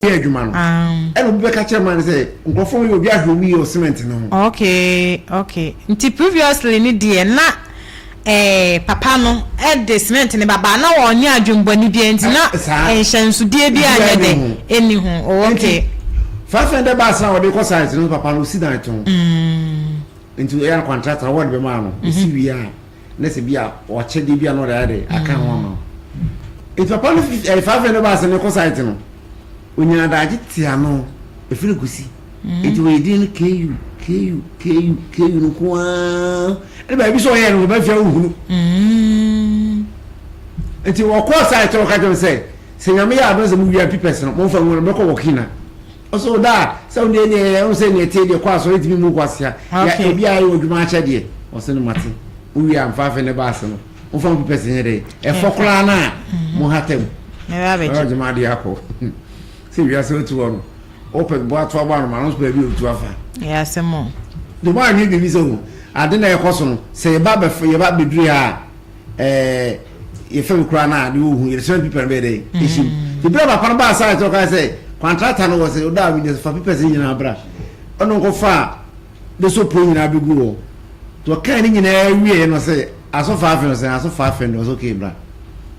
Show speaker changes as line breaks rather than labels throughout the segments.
Yɛ adwuma no, ɛna obi bɛka kyerɛ man no sɛ nkurɔfoɔ yɛ obi ahwɛ obi yɛ cement no
ho. Okay, nti previously ni deɛ na papa no ɛde cement ne baba na wɔnyɛ adwembɔne bi, nti na nhyɛnsodeɛ bi anyɛ dɛ ɛni ho. Oh, okay.
500 bags na wɔde kɔ site no, papa no osi dan tɔn, nti ɛyɛ contractor wɔde bɛ maa no esi wie a, ne sɛ bi a ɔkyɛdeɛ bi a na ɔde ayɛ de aka ho ama. Nti papa no 500 bags ne kɔ site no, onyaa adagye te ano efiri kusi, nti wɔyɛ din no ku ku ku ku no nko ara, ɛne baabi sɛ ɔyɛ no ɔbɛ fia ohunu. Nti wɔkɔɔ site, wɔka kyerɛ sɛ Nyame yɛ adom sɛ mo wia papers no, momfa ngu no bɛkɔ wɔ kina ɔsɛ ɔda sɛ wode ne ɛyɛ sɛ neɛ tie deɛ kɔ asɔre tumi mu kɔ asea obi a yɛ adwuma akyɛ deɛ ɔsɛ no mate wowie a mfa afei ne baase no momfa mo papers nyɛ dɛ ɛfɔ koraa no a mo hatam ɔgye ma adeɛ akɔ sɛ wiase wotu hɔ no, wopɛ bɔ ato abɔ anoma no nso baabi a otu afa.
Ɛyɛ asɛm o.
De mo anwe biribi sɛ o ade na ɛkɔ so no sɛ yɛba bɛfo yɛba bɛduru ha a, yɛfɛ mi koraa na ade wɔ hu yɛde sɛ paper no bɛyɛ dɛ ɛhyɛ mu. Nti bere a papa no baa saa, ɛkyɛ ɔka sɛ contractor no wɔ sɛ ɔda a mi fa papers nyinaa bra, ɔno nkɔfa a de so po nyinaa bɛgu hɔ. Nti ɔkaa ne nyinaa wie no sɛ asɔfo afɛ no sɛ asɔfo afɛ no ɔsɛ okay bra.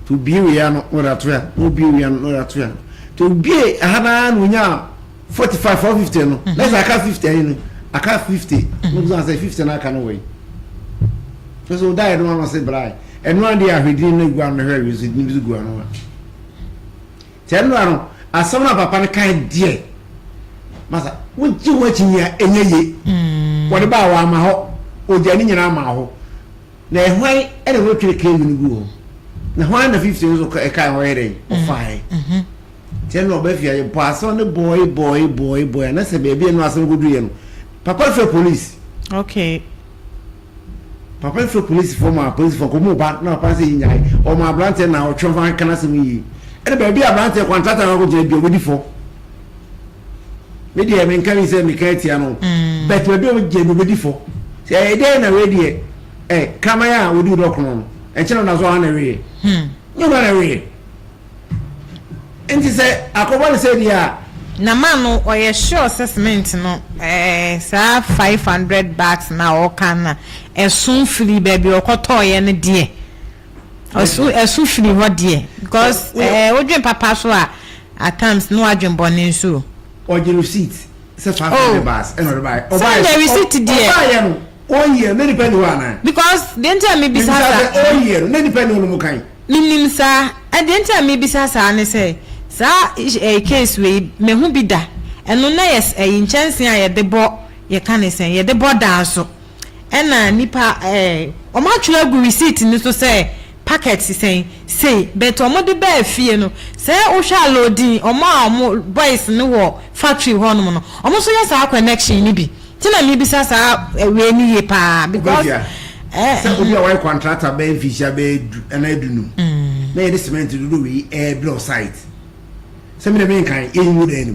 Nti obie wei ano na ɔde ato ya, na obie wei ano na ɔde ato ya, nti obie aha naa na onya 45 450 no na sɛ aka 50 ayi no aka 50 no sɛ 50 na aka no wɔ yi nso ɔda yɛ no ano sɛ bra ɛno adeɛ ahwɛdini no gu ano hwɛ awie nso dini bi so gu ano a kyɛ ɛno ano asɛm na papa no kan deɛ masa wogye ho akyi nyia ɛnyɛ ye. Wɔde baa wɔ ama hɔ, ogya ne nyinaa ama hɔ na ɛhwan ɛna wɔtwere kee mu no gu hɔ na hwan na 50 nso ɛka hɔ yɛ dɛ ɔfae kyɛ na ɔbɛ fia yɛ bɔ asɛm ne bɔɔe bɔɔe bɔɔe bɔɔe na sɛ baabi ɛno asɛm kodu yɛ no, papa fɛ police. Papa fɛ police fo ma police fo kò mu ba na papa sɛ yi nyae ɔmo aberanteɛ na ɔtwɛn fa kana asɛm yie ɛna baabi aberanteɛ contractor na ɔkɔ gyina bi ɔbɛdi fɔ. Me deɛ menka bi sɛ meka atia no, but baabi a ɔgyina bi ɔbɛdi fɔ sɛ ɛyɛ dɛn na wei deɛ kraman a wɔdi dɔkono no ɛnkyɛn na so ɔha na ɛweɛ nyɛ ɔno na ɛweɛ, nti sɛ akɔbɔ ne sɛ deɛ a.
Na ma no ɔyɛ sure sɛ cement no saa 500 bags na ɔka na ɛso firi baabi ɔkɔtɔɔyɛ no deɛ, ɛso firi hɔ deɛ, because wodwen papa so a, at times no wadwen bɔne nso.
Ɔgye receipt sɛ 500 bags ɛna ɔde baayɛ.
Sɛ the receipt deɛ.
Ɔbaayɛ no ɔyɛ ne nipa ni hɔ anan.
Because deɛ nti a mebisa saa.
Sɛ ɔyɛ no ne nipa ni hɔ no mu kan.
Minim saa. Ɛdeɛ nti a mebisa saa ne sɛ saa case wei mehu bi da. Ɛno na yɛ ɛyi nkyɛnsee a yɛde bɔ, yɛka ne sɛn, yɛde bɔ dan so, ɛna nipa wɔn atwerɛ agu receipt no so sɛ packet sɛn sei, but wɔn de bɛɛ fie no sɛ wohwɛ a loading, wɔn a wɔn boys no wɔ factory hɔnom no, wɔn nso yɛ saa connection no bi, ti na mebisa saa wei no yie paa because.
Sɛ obi a wayɛ contractor bɛyɛ mfihyia bɛyɛ 10 ɛna 15 na yɛde cement dodo wei ɛɛbrɛ site sɛ mi na mi nkan yɛnyi wo dan no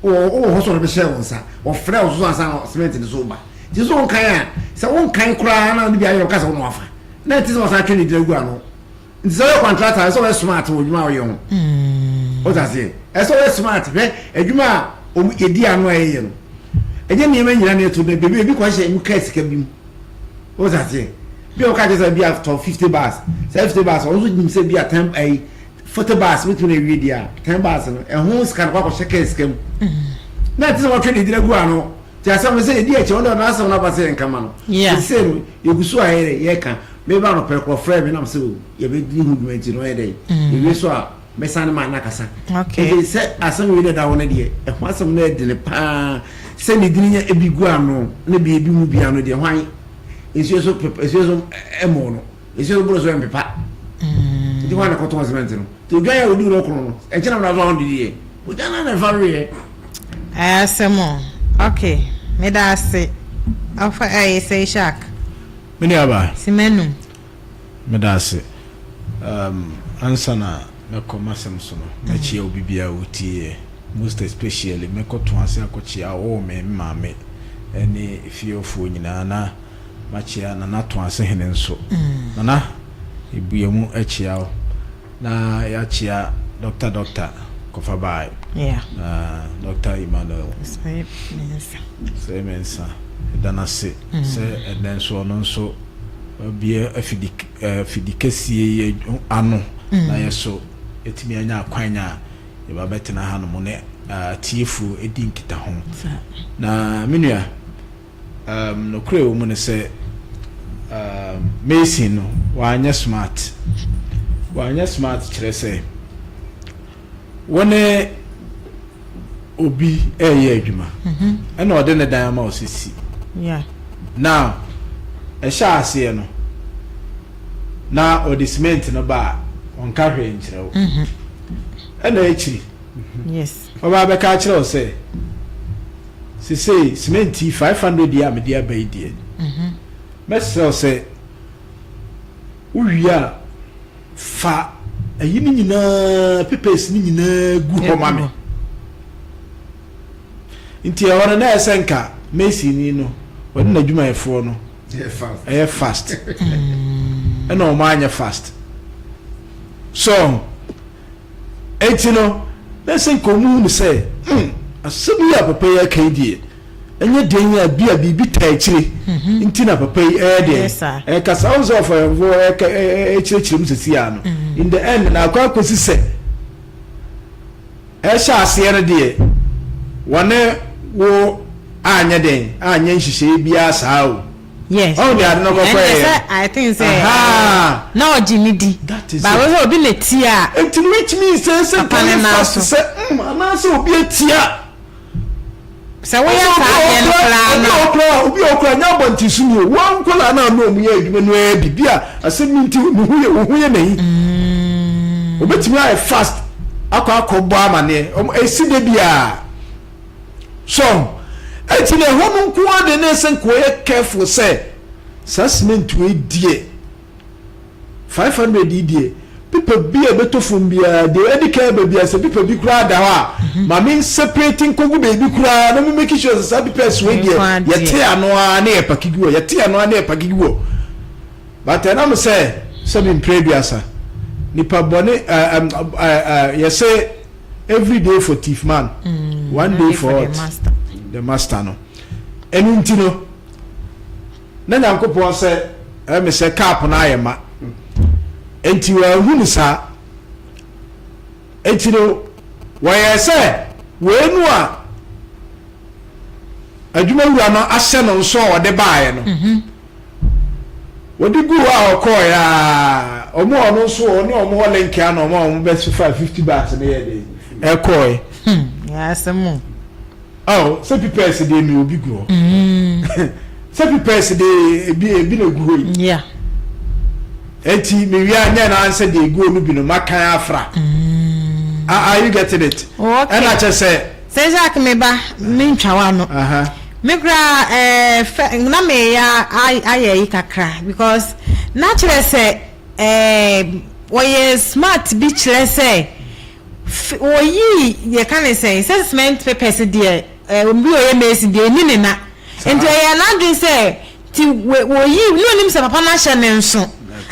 mu, wɔ hɔ sɛ ɔde bɛhyɛ wɔn nsa, ɔfrɛ wo so ansa na cement no so ba, nti so nkan a sɛ wonkan koraa na ɔde bi ayɛ ɔka sɛ wɔn wafa na ɛte sɛ wɔsan atwe ne gyina gu ano. Nti sɛ ɔyɛ contractor, ɛsɛ ɔyɛ smart wɔ adwuma a ɔyɛ ho. Ɔta aseɛ, ɛsɛ ɔyɛ smart. Hwɛ adwuma a ɔmo yɛdi ano a ɛyɛ no, ɛnyɛ nneɛma nyinaa na ɛto dɛ beebi ebi kɔ hyɛ mu kaa sika bi mu. Ɔta aseɛ, bi a ɔka kyerɛ sɛ bi a tɔ 50 bags, sɛ 50 bags ɔno nso nim sɛ bi a 10 ɛyi 40 bags wotumi na ewie deɛ a 10 bags no ɛho sika no kɔ akɔhyɛ kaa sika mu na ɛte sɛ wɔtwe ne gyina gu ano. Te asɛm no sɛ yɛdi akyi, ɔno ɔno asɛm no aba sɛ yɛnkama no sɛ no yɛgu so a yɛyɛ yɛka meba no pɛ korɔ frɛ me nam sɛ o yɛbɛdi ho dwuma, nti no ɔyɛ dɛ yɛwie so a mɛsan ne ma nakasa. Nti sɛ asɛm wei na ɛda hɔ no deɛ, ɛho asɛm no ɛdene paa sɛ ne dini nya ebi gu ano na bi ebi mu bi ano deɛ, hwan nsuo so pepa nsuo so ɛmo no nsuo so boro so ɛmpepa. Nti hwan na kɔtɔn cement no nti odwan a odi no kono no ɛnkyɛn na so ahɔn didi yɛ odwan na na ɛfa weɛ.
Ɛyɛ asɛm o. Okay, meda ase. Ɔfa ɛyɛ sɛ Ishak.
Me nuaba.
Simanum.
Meda ase. Ansa na mɛkɔ m'asɛm so no, mɛkyia obi biara a ɔtie yɛ. Most especially mɛkɔ to ase akɔkyia ɔwɔ me maame ne fiefoɔ nyinaa na makyia Nana to ase hene nso. Nana, ebua mu akyia wo na yɛakyia Dr. Doctor kɔfa bae.
Yeah.
Na Doctor Emmanuel.
Osei Mensah.
Osei Mensah. Yɛda no ase mm. sɛ ɛnɛ nso ɔno nso wabue afidi afidi kɛseɛ yi ano mm. na yɛ so ɛtumi anya akwan a yɛba bɛtena hanom ne atiefoɔ ɛdi nkitaho. Na me nua Um, nokorɛ wɔ mu ne sɛ, um, Mason no, wanyɛ smart. Wanyɛ smart kyerɛ sɛ, wo ne obi ɛreyɛ adwuma, mhm. ɛna ɔde ne dan ama wo sɛ si.
Yeah.
Now, ɛhyɛ aseɛ no, na ɔde cement no ba a, ɔnka hwee nkyerɛ wo. Mhm. Ɛna akyiri,
yes.
ɔba abɛka akyerɛ wo sɛ, Sesei cement yi 500 yi a mede aba yi deɛ, mɛsrɛ wo sɛ wowie a fa ayi no nyinaa papers no nyinaa gu hɔ ma me. Nti ɛhɔ no na ɛyɛ sɛ nka masonni no ɔne n'adwumayɛfoɔ no ɛyɛ fast ɛna wɔn anyɛ fast so. Enti no, na ɛsɛ nka wɔhu no sɛ, hmm, asɛm yi a papa yi aka yi deɛ, ɛnyɛ den a bi a biribi taa akyire mhm. nti na papa yi ɛyɛ deɛ ɛkasa. Wo sɛ ɔfɔyɛmfoɔ ɛkyerɛkyerɛ mu sɛsi a no, mhm. in the end na akɔ akɔsi sɛ ɛhyɛ aseɛ no deɛ wɔne wo anyɛ den anyɛ nhyehyɛeɛ biara saa o.
Yes.
Ɔn de ade no kɔkɔ
yɛ. Ɛnde sɛ I think sɛ. Na ɔgye ne di.
That is it.
Baawo sɛ obi na tia.
Eti no which means sɛ sɛ nka yɛ fast sɛ mm anaasɛ obi atia.
Sɛ woyɛ saa deɛ no koraa
na. Obi a ɔkora obi a ɔkora nyɛ abɔnten so ni o wɔn nkɔla na ano ɔmo yɛ adwuma no ɛɛ bi bi a asɛm mi nti ne ho yɛ wo ho yɛ n'ayi. Obetumi ayɛ fast akɔ akɔ bɔ amaneɛ ɔmo esi de bi a. So enti na ɛhɔ no nko ara deɛ na ɛsɛ nka ɔyɛ careful sɛ saa cement wei deɛ 500 yi deɛ pipa bi a ɛbɛtɔ fam biara deɛ ɛdi kan ba biara sɛ pipa bi koraa da hɔ a mhm. ma me separate nkɔgu baabi koraa na me make sure sɛ saa pipa wei deɛ yɛte ano ara ne yɛ paki gu hɔ yɛte ano ara ne yɛ paki gu hɔ but ɛnam sɛ sɛbi mpere aduasa nipa bɔne ɛɛ ɛɛ yɛsɛ. Every day for thief man, mm, one day for what? The master, the master no. Ɛno nti no, na Nyankopɔn sɛ ɛmɛ sɛ cup no ayɛ ma. Nti wɔahu no saa. Nti no, wɔyɛ sɛ wei no a adwumawura no ahyɛ no nso a ɔde baeɛ no. Mm -hmm. Wɔde guu hɔ a ɔkɔɔeɛ aa, wɔn a ɔno nso ɔne wɔn wɔ link a na wɔn a wɔn bɛsi fa 50 baht no yɛ de ɛkɔɔe.
Hmm, yɛ asɛm o.
Oh, sɛ pipɛs deɛ mi obi gu hɔ. Mm. Sɛ pipɛs deɛ ebi ebi na egu hɔ yi.
Yeah.
Eti mi wia nyɛ na ansɛ deɛ egu hɔ no bi no makan afra. Mm. Are you getting it?
Oh, okay.
Ɛna kyɛ sɛ.
Sɛ Jacques me ba me ntwa w'ano. Me koraa eh, fɛ na meyɛ ayɛ yi kakra because na kyerɛ sɛ eh, wɔyɛ smart bi kyerɛ sɛ wɔyii yɛka ne sɛn sɛ cement papers deɛ eh, obi ɔyɛ mason deɛ ɛni ne na nti ɔyɛ n'adwene sɛ Nti wɔyii, na onim sɛ papa no ahyɛ ne nso.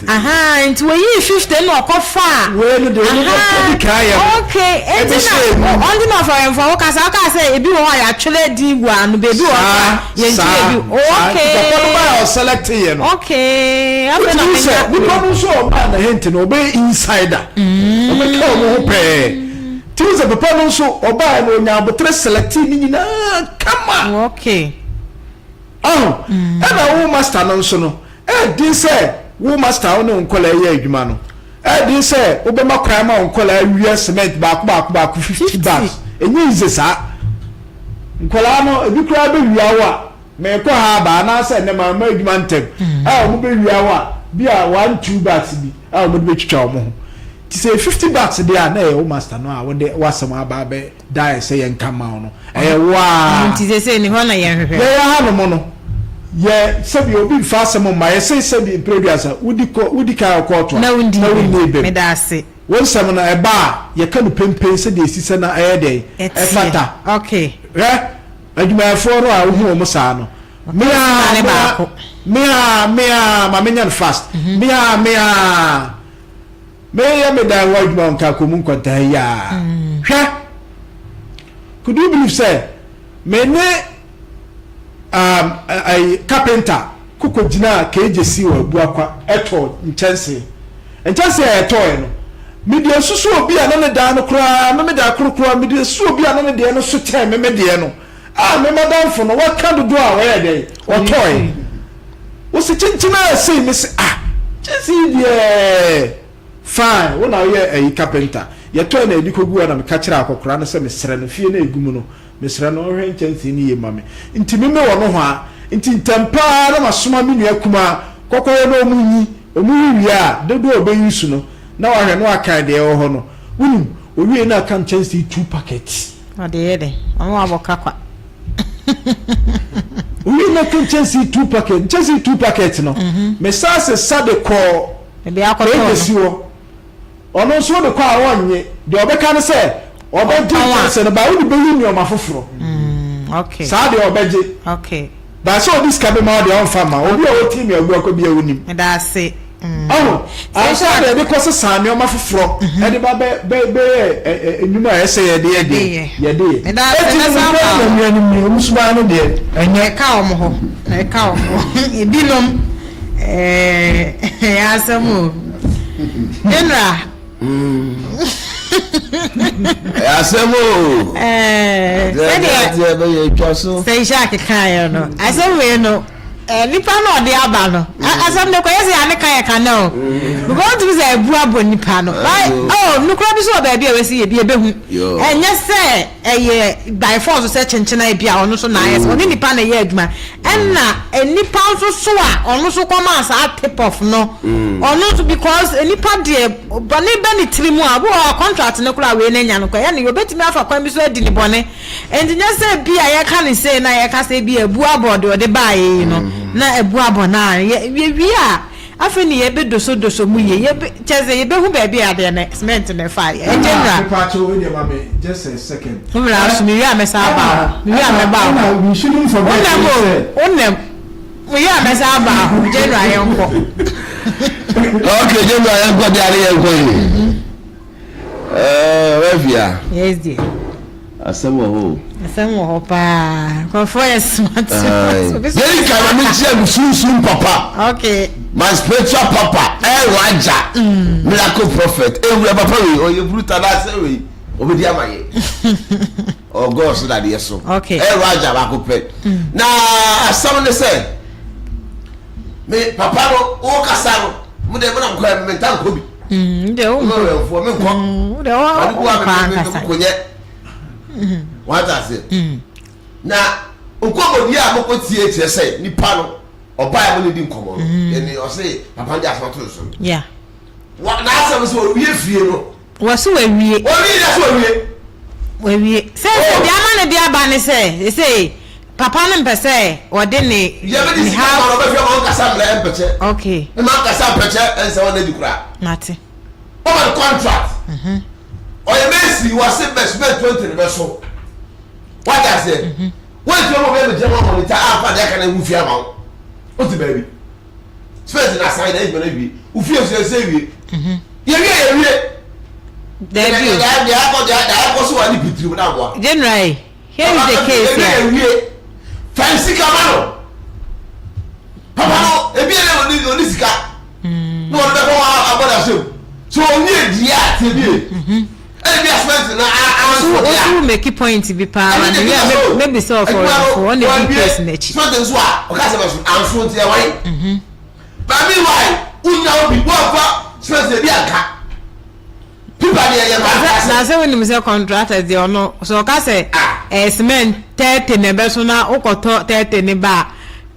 Ahaa, nti wɔyii 50 na ɔkɔ faa.
Wei no deɛ ɔno ɔdi kan yɛ no.
Okay, nti na ɔnti na ɔfɔrɛmfɔ wo kasa ɔkaa sɛ ebi wɔ hɔ a yɛatwerɛ din gu ano, beebi wɔ hɔ a yɛntwerɛ bi. Okay.
Papa no baa ɔselect yɛ no.
Okay, afei na menya.
Sɛ nipa no nso ɔbaa na hint no ɔbɛyɛ insider. Ɔbɛka ɔmo ho pɛɛ. Ti sɛ papa no nso ɔbaa no ɔnya abotere select ne nyinaa kama.
Okay.
Ɔho, ɛna wo master no nso no, ɛyɛ den sɛ wo master a wo ne wo nkwadaa yɛ adwuma no, ɛyɛ den sɛ wobɛma kwan ama wo nkwadaa awia cement baako baako baako 50 bags. Ɛnyɛ easy saa. Nkwadaa no, ebi koraa bɛwia wo a, merekɔ ha aba anaasɛ ɛnnɛ mamma adwuma ntɛm, a wɔbɛwia wo a, bi a one two bags bi a wɔde bɛtwitwa wɔn ho. Nti sɛ ɛyɛ 50 bags deɛ a, na ɛyɛ wo master no a wode w'asɛm aba abɛ daeɛ sɛ yɛnka mma wo no, ɛyɛ wo ara.
Nti seesei ne hɔ na yɛnhwehwɛ.
Yɛyɛ hanom no, yɛ sɛbi obi mfa asɛm mma yɛ se sɛbi mprɛduasa, wodi kɔ, wodi kan wɔ kɔɔto a,
na
wonni bem.
Meda ase.
Wo nsɛm no, ɛba a, yɛka no penpen sɛdeɛ ɛsi sɛ na ɛyɛ dɛn? Ɛfata.
Okay.
Hwɛ, adwumayɛfoɔ no a wohu wɔn saa no, me ara, me ara, me ara, me ara, ma menyɛ no fast, me ara, me ara. Meyɛ me dan ho adwuma wɔ Nkakomu nkwanta ha yi aa. Hwɛ! Could you believe sɛ me ne um, ayi carpenter koko gyinaa KJC wɔ Abuakwa ɛtɔɔ nkyɛnsee. Nkyɛnsee a yɛtɔɔɛ no, mede asusu obi a na ne dan no koraa, me me dan koro koraa, mede asusu obi a na ne deɛ no so kyɛn me me deɛ no, a me madamfo no waka dodoɔ a ɔyɛɛ dɛn, ɔtɔɔɛ. Wose kyenkyen a sei, mese ah, kyɛnsee yi deɛ. Fine, wo na woyɛ ayi carpenter. Yɛtɔe na yɛde koguu hɔ na meka kyerɛɛ akɔkora no sɛ mesrɛ no, fie no a egu mu no, mesrɛ no ɔnhwɛ nkyɛnsee no yie mma me. Nti me mewɔ nohoa. Nti ntɛm pa ara na masoma me nua kumaa kɔkɔhwɛ na ɔmo nyi. Ɔmo yi wie a, dodoɔ a ɔbɛ use no, na wahwɛ na wakan deɛ ɛwɔ hɔ no. Wonim, owiei na aka nkyɛnsee two packets.
Ɔde yɛ dɛn? Ɔmo abɔ ka kwa.
Owiei na aka nkyɛnsee two packets. Nkyɛnsee two packets no, mesan sesa de kɔɔ.
Baabi a akɔtɔɔ
no. Kɔ si hɔ. Ɔno nso wode kɔ a ɔnnye. Deɛ ɔbɛka ne sɛ ɔbɛgye nkyɛnse no but wode bɛyi nneɛma foforɔ.
Mm,
Saa deɛ ɔbɛgye.
Okay.
But sɛ ɔde sika bɛma wo deɛ ɔmfa mma wo. Obi a ɔwɔ team a abu akɔ biara wonim.
Meda ase.
Mm. Ɔho, ansa na yɛde kɔ sesa nneɛma foforɔ ɛde ba bɛ bɛ bɛyɛ nnwuma a ɛsɛ yɛde yɛ deɛ yɛde yɛ.
Meda ase
Eti
mɛsan
no
aba
mepɛ
hɔ.
nuanom ni wɔn suban no deɛ ɛnyɛ.
Ɛka wɔn hɔ. Ɛka wɔn hɔ. Ebinom. Ɛyɛ asɛm o. General.
Ɛyɛ asɛm o.
Sɛdeɛ
bɛyɛ atwa so.
Sɛ nhyɛ akekaeɛ no asɛm wei no nipa na ɔde aba no asɛm no kɔyɛ sɛ yɛane ka yɛ ka no o because ntumi sɛ abu abɔ nipa no oh nokora bi so wɔ baabi a wɔsi yɛ bi ebehu ɛnyɛ sɛ ɛyɛ by force sɛ kyenkyena bi a ɔno nso na ayɛ sɛ ɔne nipa na ɛyɛ adwuma ɛna nipa nso so a ɔno nso kɔmaa saa tip off no ɔno nso because nipa deɛ bɔne bɛ ne tiri mu a obi wɔ hɔ a contract no koraa wei n'anya no kɔ ɛyɛ no yɛbɛtumi afa kwan bi so adi ne bɔne nti nyɛ sɛ bi a yɛka ne sei na yɛka sɛ bi abu abɔ deɛ ɔde baeɛ yi no na abu abɔ no a yɛwie a Afei ne yɛbɛ doso doso mu yie yɛbɛ kyerɛ sɛ yɛbɛhu baabi a adeɛ no cement no fa yɛ
Ɛna
general.
mepa kyɛw wei deɛ ma me just a second.
Wo mmra so mewie a mɛsan aba hɔ mewie a mɛba hɔ.
Ɛna we shouldn't forget
Wonam o wonam mewie a mɛsan aba hɔ general yɛnkɔ.
Okay general yɛnkɔ deɛ ade yɛnkɔ yi. Ɛɛ Rafia.
Yes dear.
Asɛm wɔ hɔ o.
Asɛm wɔ hɔ paa. Nkurɔfoɔ yɛ smart.
Yɛyi kan ma mi kyerɛ mi sunsun papa.
Okay.
My spiritual papa El Raja. Mm. Miracle prophet. Ewura papa wei ɔyɛ brutal na asɛ wei obedi ama yɛ. Ɔgɔɔ so dadeɛ so.
Okay.
El Raja baako pɛ. Mm. Na asɛm ne sɛ me papa no wokasa no mo deɛ mo nam kwan mi nta nkɔ bi.
Mm, deɛ wo
nkɔ. Wɛnfoɔ me nkɔ.
Mm, deɛ wo nkɔ ankasa.
Nkonyɛ. Wate ase. Na nkɔmɔdi a mokɔ tie kyerɛ sɛ nipa no ɔbaa mu ne di nkɔmɔ no. Yɛne ɔse papa de asɛm ato so.
Yeah.
Wa n'asɛm sɛ owie fie no.
Wɔse wawie.
Owie deɛ sɛ wawie.
Wawie. Sɛ sɛ deɛ ama no de aba ne sɛ sɛ Papa no mpɛ sɛ ɔde ne
Yɛ bɛ di sika ma no ɔbɛhwɛ ma ɔnkasa mmerɛ ɛmpɛkyɛ.
Okay.
Ne ma nkasa mpɛkyɛ ɛnsɛ wɔn adi koraa.
Mate.
Ɔma no contract. Mhm. Ɔyɛ mɛsi wɔse bɛ cement 20 ne bɛ so. Wate aseɛ. Mhm. Wɔn ti wɔn bɛ bɛ gyina wɔn monitor a nfa deɛ aka na ewu fie ama wo. O ti baabi. Cement na asan na edwuma na ewie. Ofie nso ɛsɛ ewie. Mhm. Yɛwie yɛwie.
Dabi o.
Deɛ akɔ deɛ akɔ so wɔ ne pitiri mu na aboa.
General. Here is the case
a. Ewie fa sika ma no papa no ebi yɛ ɔni ɔni sika mm. na ɔno bɛkɔ hɔ abɔ na so so owie die a tie bie ɛna bi asomɛnti na anso
deɛ a. Osu make point bi paa na ne wia maybe sɛ ɔfɔrɔfo ɔna bi case n'akyi.
Sumɛnti nso a ɔka sɛ bɛso anso nti ɛwan. Maame wai wonya obi wɔnfa sumɛnti ebi anka. Pipa deɛ yɛ maa
Na na sɛ wonim sɛ contractors deɛ ɔno sɛ ɔka sɛ ɛyɛ cement 30 na ɛbɛso na wokɔtɔ 30 ne ba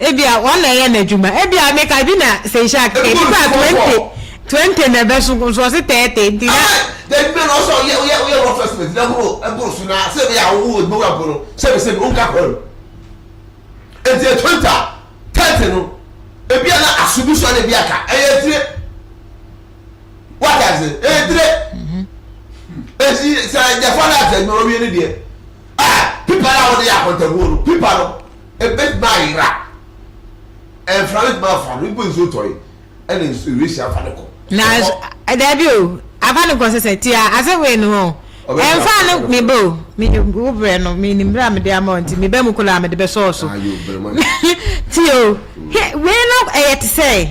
a ebia wɔn na ɛyɛ n'adwuma ebia meka bi na sɛ nhyɛ akeka ebi kɔ a 20 20 na ɛbɛso nso ɔse 30 nti na.
Dabi bɛ na ɔsɛ ɔyɛ ɔyɛ ɔyɛ rough estimate na ɛboro ɛboro so na sɛ ɛbɛyɛ a ɔwɔ adwuma wura mpo no sɛbi sɛbi ɔnka kwan mu nti yɛ 20 a 30 no ebia na aso bi so a na ebi aka ɛyɛ tire. Wate ase? Ɛyɛ tire. Esi sɛ gyafo no asɛ adwuma wawie ne deɛ. A pipa no a wɔde yɛ akɔntabuo no, pipa no ebetumi ayera. Mframa betumi afa no, mpo nsuo tɔe ɛna nsuo ewiesi afa no kɔ.
Na daabi o, afa no kɔ sɛ sɛ tia asɛ wei no ho. Ɛmfa no meba o, me wo brɛ no menim berɛ a mede ama wo nti meba mu koraa mede bɛsɔɔ so. Tie o, he wei no ɛyɛ te sɛ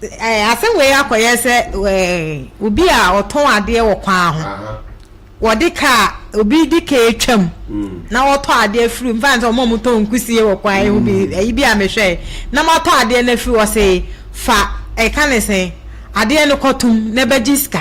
ɛɛ asɛm wei akɔyɛ sɛ ɛɛ obi a ɔtɔn adeɛ wɔ kwan ho. Wɔde kaa obi de kaa atwam na wɔtɔ adeɛ afiri mfa sɛ wɔn a wɔtɔn nkusie wɔ kwan ho bi ɛyi bi a mehwɛe na matɔ adeɛ no afiri hɔ sɛ fa ɛka ne sɛn adeɛ no kɔtom na bɛgye sika.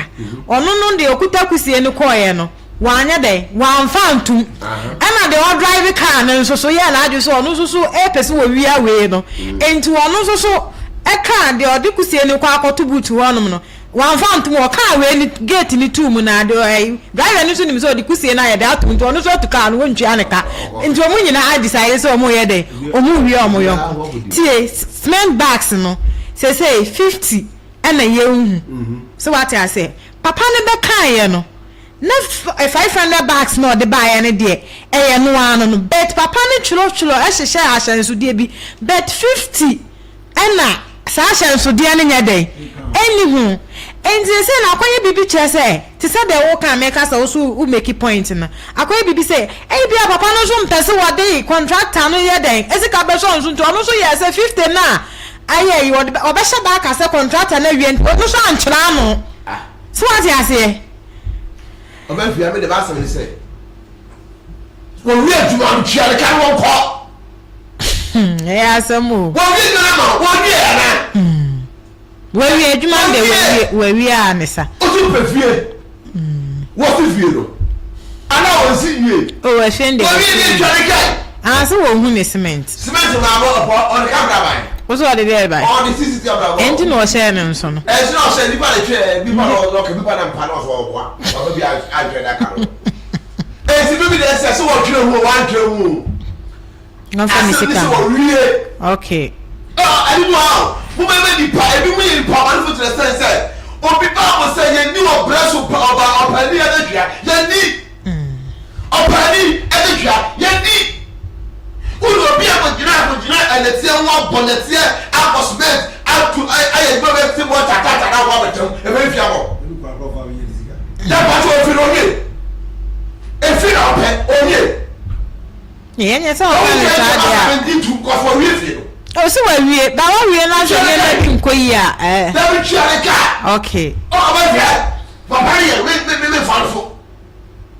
Ɔno no deɛ ɔkuta kusie no kɔeɛ no, wanyɛ dɛn? Wamfa antom. Ɛna deɛ ɔdrive kaa no nso so yɛɛ n'adwene sɛ ɔno nso so ɛrepɛ sɛ wɔwia wei no. Enti ɔno nso so ɛkaa deɛ ɔde kusie no kɔ akɔto boot hɔnom no, wamfa antom. Ɔkaa wei no gate no too mu na deɛ ɛyi driver no nso nim sɛ ɔde kusie no ayɛ dɛn atom nti ɔno nso atu kaa no wɔntua ne ka. Nti wɔn nyinaa decide sɛ wɔreyɛ dɛn? Wɔrewia wɔn yɔnko. Tie, cement bags no seesei 50 ɛna yɛnhu. So wate aseɛ? Papa no bɛkaeɛ no, na 500 bags na ɔde baeɛ no deɛ, ɛyɛ no ara no no. But papa no twerɛtwerɛ hyehyɛɛ ahyɛnsodeɛ bi, but 50 ɛna saa ahyɛnsodeɛ no nyɛ dɛn? Ɛnni ho. Enti seesei no akɔyɛ biribi kyerɛ sɛ, te sɛ deɛ woka a meka sɛ wo nso wo make point no, akɔyɛ biribi sɛ, ebia papa no nso mpɛ sɛ wɔde contractor no yɛ dɛn? Sika bɛsɔ nso nti ɔno nso yɛɛ sɛ 50 no a Ayɛ yi ɔde ɔbɛhyɛ da aka sɛ kɔntrata no awie nti ɔno nso ankyerɛ ano. So wate aseɛ?
Ɔbɛ fia me de b'asɛm ne sɛ wɔwie adwuma no tua ne ka no wɔnkɔ.
Ɛyɛ asɛm o.
Wɔwie adwuma no ama wɔwie ana?
Wɔawie adwuma no deɛ wɔawie wɔawie a ne sa.
Wosi pɛ fie. Wɔsi fie no. Ana wɔnsi nwie.
O ɛfie no deɛ
wɔwie ne ntwa ne kae.
Anaasɛ wɔhu ne cement.
Cement no abɔ ɔpɔ ɔde ka bra ban.
Wosi ɔde deɛ ban.
Ɔde sisi ti abra bɔ.
Ɛnti na ɔhyɛɛ ne nso no.
Ɛnti na ɔhyɛ nipa de twɛ nipa na ɔka nipa na mpa na ɔsɔ ɔboa. Ɔbɛ bi ahwɛ daka no. Ɛnti bibi deɛ sɛ sɛ wɔtwerɛ ho wɔantwerɛ ho.
Ɔmfa ne
Asɛm
sika
ne sɛ
mma.
wɔwie.
Okay.
Ah, ɛne mu ha o, momma nipa, ebi mu yɛ nipa ɔbɔnefo kyerɛ sɛn sɛ obi Bible sɛ yɛnni ɔbrɛ so pa ɔba ɔpaani adadua, yɛnni ɔpaani adadua, yɛnni. Wode obi akɔgyina akɔgyina ɛnɛteɛ ho abɔ nɛteɛ abɔ cement ato ayɛ adwuma bɛte bɔ tatata na wɔabɛtɛm ɛbɛyɛ fia bɔ. Yɛ pàtó ofiri owie, efi na ɔpɛ owie.
Yɛnyɛ sɛ ɔka no saa deɛ a. Ɔsi wawie ba wawie na sɛ nneɛma bi nkɔ yie a ɛɛ.
Dabi tua ne ka.
Okay.
Ɔ ɔbɛ hwɛ papa ne yɛ me me me fa no so.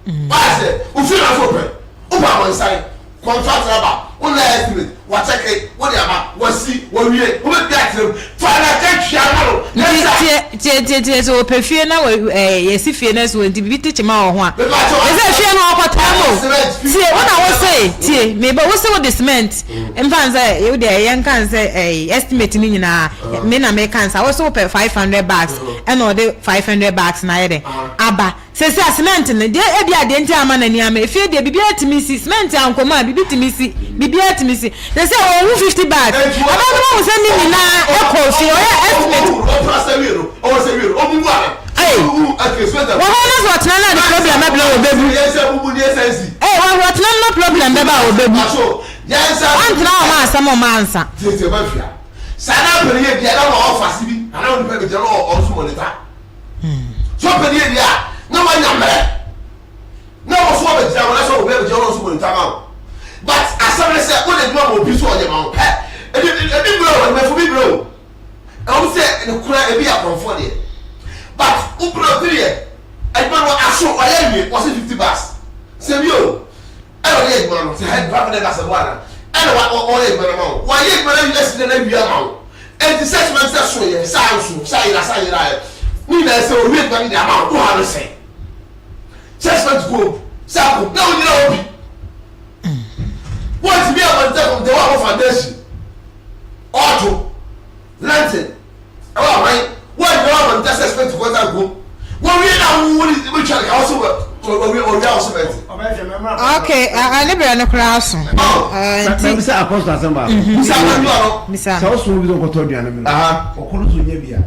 Wayɛ sɛ ofie na so pɛ wopɛ abɔnsan contract aba wo na estimate wakyɛke wo de aba wasi wawie wobɛtumi atena mu fa na ka tua ma no.
Nti tie tie tie tie sɛ ɔpɛ fie na wɔ ɛɛ yɛsi fie na so nti bibi te kyema wɔ ho a. Ɛsɛ fie no ɔkɔtena mu o. Tie wo na wo se tie meba wo se wo de cement mfa nsɛ wo deɛ yɛn ka nsɛ ɛɛ estimate ne nyinaa me na me ka nsa wo se wo pɛ 500 bags ɛna ɔde 500 bags na ayɛ dɛ aba. Seesei a cement no, deɛ ebia deɛ nti a ama n'ani ama, efie deɛ biribiara tumi si, cement ankɔ mu a, biribi tumi si, biribiara tumi si. Seesei wɔnhu 50 bags, ɛbɛn no wahu sɛ ne nyinaa kɔ fie, ɔyɛ estimate. Ei, wɔ hɔ no sɛ ɔtena no a ne problem bɛbrɛ wɔ bɛbu. Ei, wɔ ɔtena no na problem bɛba a ɔbɛbu. Ɔntena hɔ ma asɛm mma ansa.
Saa na apɛniyɛ deɛ na wɔ ɔfase bi anaa onipa bi gyina na ɔnso monitor. So ɔpɛ ne yɛ wie a, na wanya mmerɛ na wɔ so ɔbɛgyina hɔ na sɛ obi abɛgyina hɔ na ɔnso monitor ma wo. But asɛm ne sɛ wode adwuma ma obi so ɔyɛ ma wo pɛ. Ebi ebi brɛ o, adwumafo bi brɛ o. Ɛwom sɛ ne kora ebi yɛ akɔmfoɔ deɛ. But wo brɛ obi deɛ adwuma no aso ɔyɛ awie wɔse 50 bucks. Sɛ wie o. Ɛna ɔyɛ adwuma no sɛ hɛ driver no ɛba sɛ boa na ɛna wa ɔyɛ adwuma no ama wo wayɛ adwuma no awie asi na awie ama wo ɛnti sɛ sima sɛ so yɛ sɛ anso sɛ ayera sɛ ayera yɛ ne nyinaa sɛ owie adwuma no de ama wo wo ha no sɛ sɛ sima ti ko sɛ ako na onyina obi wɔntumi ama ntɛ fam tɛ wɔ abɔ foundation ɔɔto Lenten, ɛwɔ awan, wo a nyina wɔ nta sɛ spɛnti kɔ nsa nko, wɔ wie na wo wo ne twa ne ka wɔ so wɔ wie wɔ wie a wɔ so bɛnti.
Okay, ne brɛ no koraa so.
Nti. Mɛ bisa apɔsɔ asɛm baako.
Bisa asɛm bi ɔno.
Bisa.
Sɛ ɔsɔn obi sɛ ɔkɔtɔ aduane bi no, ɔkɔ no so nya bi a,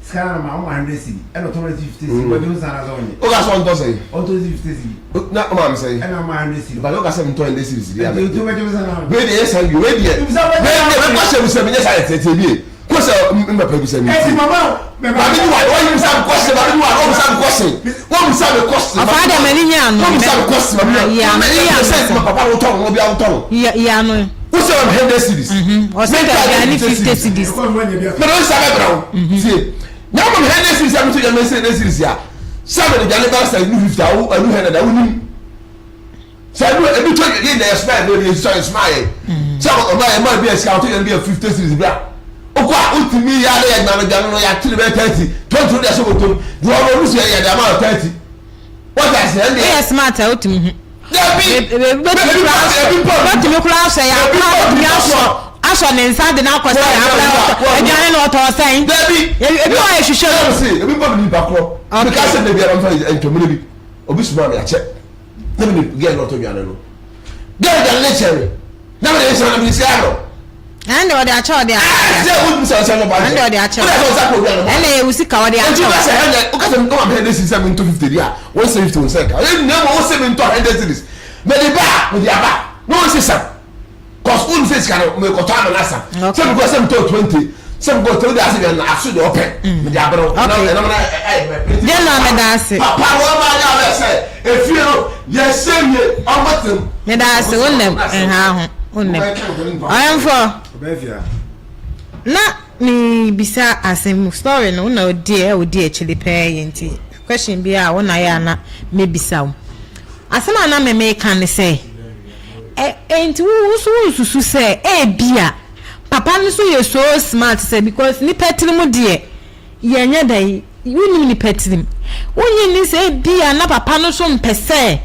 sika no ma ɔma 100 cedi, ɛna ɔtɔ ma 50 cedi, wɔgye ho san anaasɛ ɔnyɛ?
Woka sɛ ɔntɔ sɛn?
Ɔntɔ 50 cedi.
Na ɔma me sɛn?
Ɛna ɔma 100 cedi.
But woka sɛ mentɔ 100 cedi
deɛ a. Nti wotu bɛgye ho san anaasɛ ɔnyɛ?
Wei deɛ yɛ saa wie, wei deɛ, wei deɛ mɛkɔ hyɛ mu sɛ menyɛ saa yɛ tiatia bie. Kosɛ mbɛpɛ bisa mi
ti.
Maame ni wa wɔyi bisa mi kɔsi maame ni wa wɔn bisa mi kɔsi wɔn bisa mi kɔsi.
Ɔfa dɛ mɛ ni yɛ ano.
Wɔn bisa mi kɔsi maame ni wa mɛ yɛ ano sɛ papa wo tɔn wo bi awo tɔn.
Yɛ ano.
Wosɛ wɔn hundred cedis.
Ɔsɛ kɛ aduane 50 cedis.
Mɛ de nsa bɛ brɛ wo tie na mo hundred cedis a mi to yɛ mɛ hundred cedis a sɛ mɛ de dwane ba sɛ nu 50 awo ɛnu hundred awo nim. Sɛ ɛnu ebi tɔ yɛ na yɛsoma yɛ baabi yɛsua yɛsoma yɛ sɛ ɔma yɛ ma bi yɛ sika ɔtɔ yɛn bi yɛ 50 cedis bra okɔ a wotumi yɛ ale yɛ dwane dwane no yɛakyere bɛyɛ 30 20 no de ahyɛ bɔtɔm deɛ ɔno ɔno so yɛ yɛde ama no 30 wɔte ase ɛndeɛ.
Woyɛ smart a wotumi hu.
Dabi
Bɛtumi kura asɔ yɛ akora bɛtumi asɔ asɔ ne nsa de n'akɔ sɛ yɛ akora ɔtɔ aduane na ɔtɔ sɛn.
Dabi
ebi wɔ yɛ hwehwɛ
mu. Ebi bɔ mi nipa korɔ. Mi ka sɛ dabi anamfa ntwamire bi obi suma mi akyɛ. Na mi ni gɛɛ na ɔtɔ aduane no gɛɛ aduane ne kyɛn mi na mi de nhyɛn na mi de si ano.
Ɛnde ɔde akyɛ ɔde akyɛ.
Ɛɛ sɛ o bisa ɔsɛ no ba
Ɛnde ɔde akyɛ.
O de akyɛ ɔsɛ akɔ obi ano.
Ɛnde yɛ wusi ka ɔde akyɛ.
Nti o sɛ ɛnde o kasa mi ɔma mi sɛ mi ntɔ 50 di a wɔn sɛ 50 wɔn sɛ ka ɛnde na mo sɛ mi ntɔ 100 cedis mɛ de ba mɛ de aba na wɔn sisa. Cause wo nim sɛ sika no mekɔtɔ ama no asa. Sɛ mekɔ sɛ metɔ 20 sɛ mekɔ tɛ wode ase deɛ na aso deɛ ɔpɛ mede abrɛ wo. Ɛnam ɛnam na ɛyɛ mɛ pete.
Deɛ na meda ase.
Papa wɔn ma yɛ abɛ sɛ efie no yɛhyɛ wie ɔmo tem.
Meda ase wo nnam nha ho wo nnam. Ɔyɛnfo. Na mebisa asɛm story no wo na odi ɛ odi akyiri pɛɛ yɛ nti question bi a wo na yɛ a na mebisa wo. Asɛm a na me meka ne sɛ, ɛ enti wo wo nso wonsusu sɛ ebia papa no nso yɛ so smart sɛ because nipa tirim deɛ yɛnyɛ dɛn wonnim nipa tirim. Wonnye nni sɛ ebia na papa no nso mpɛ sɛ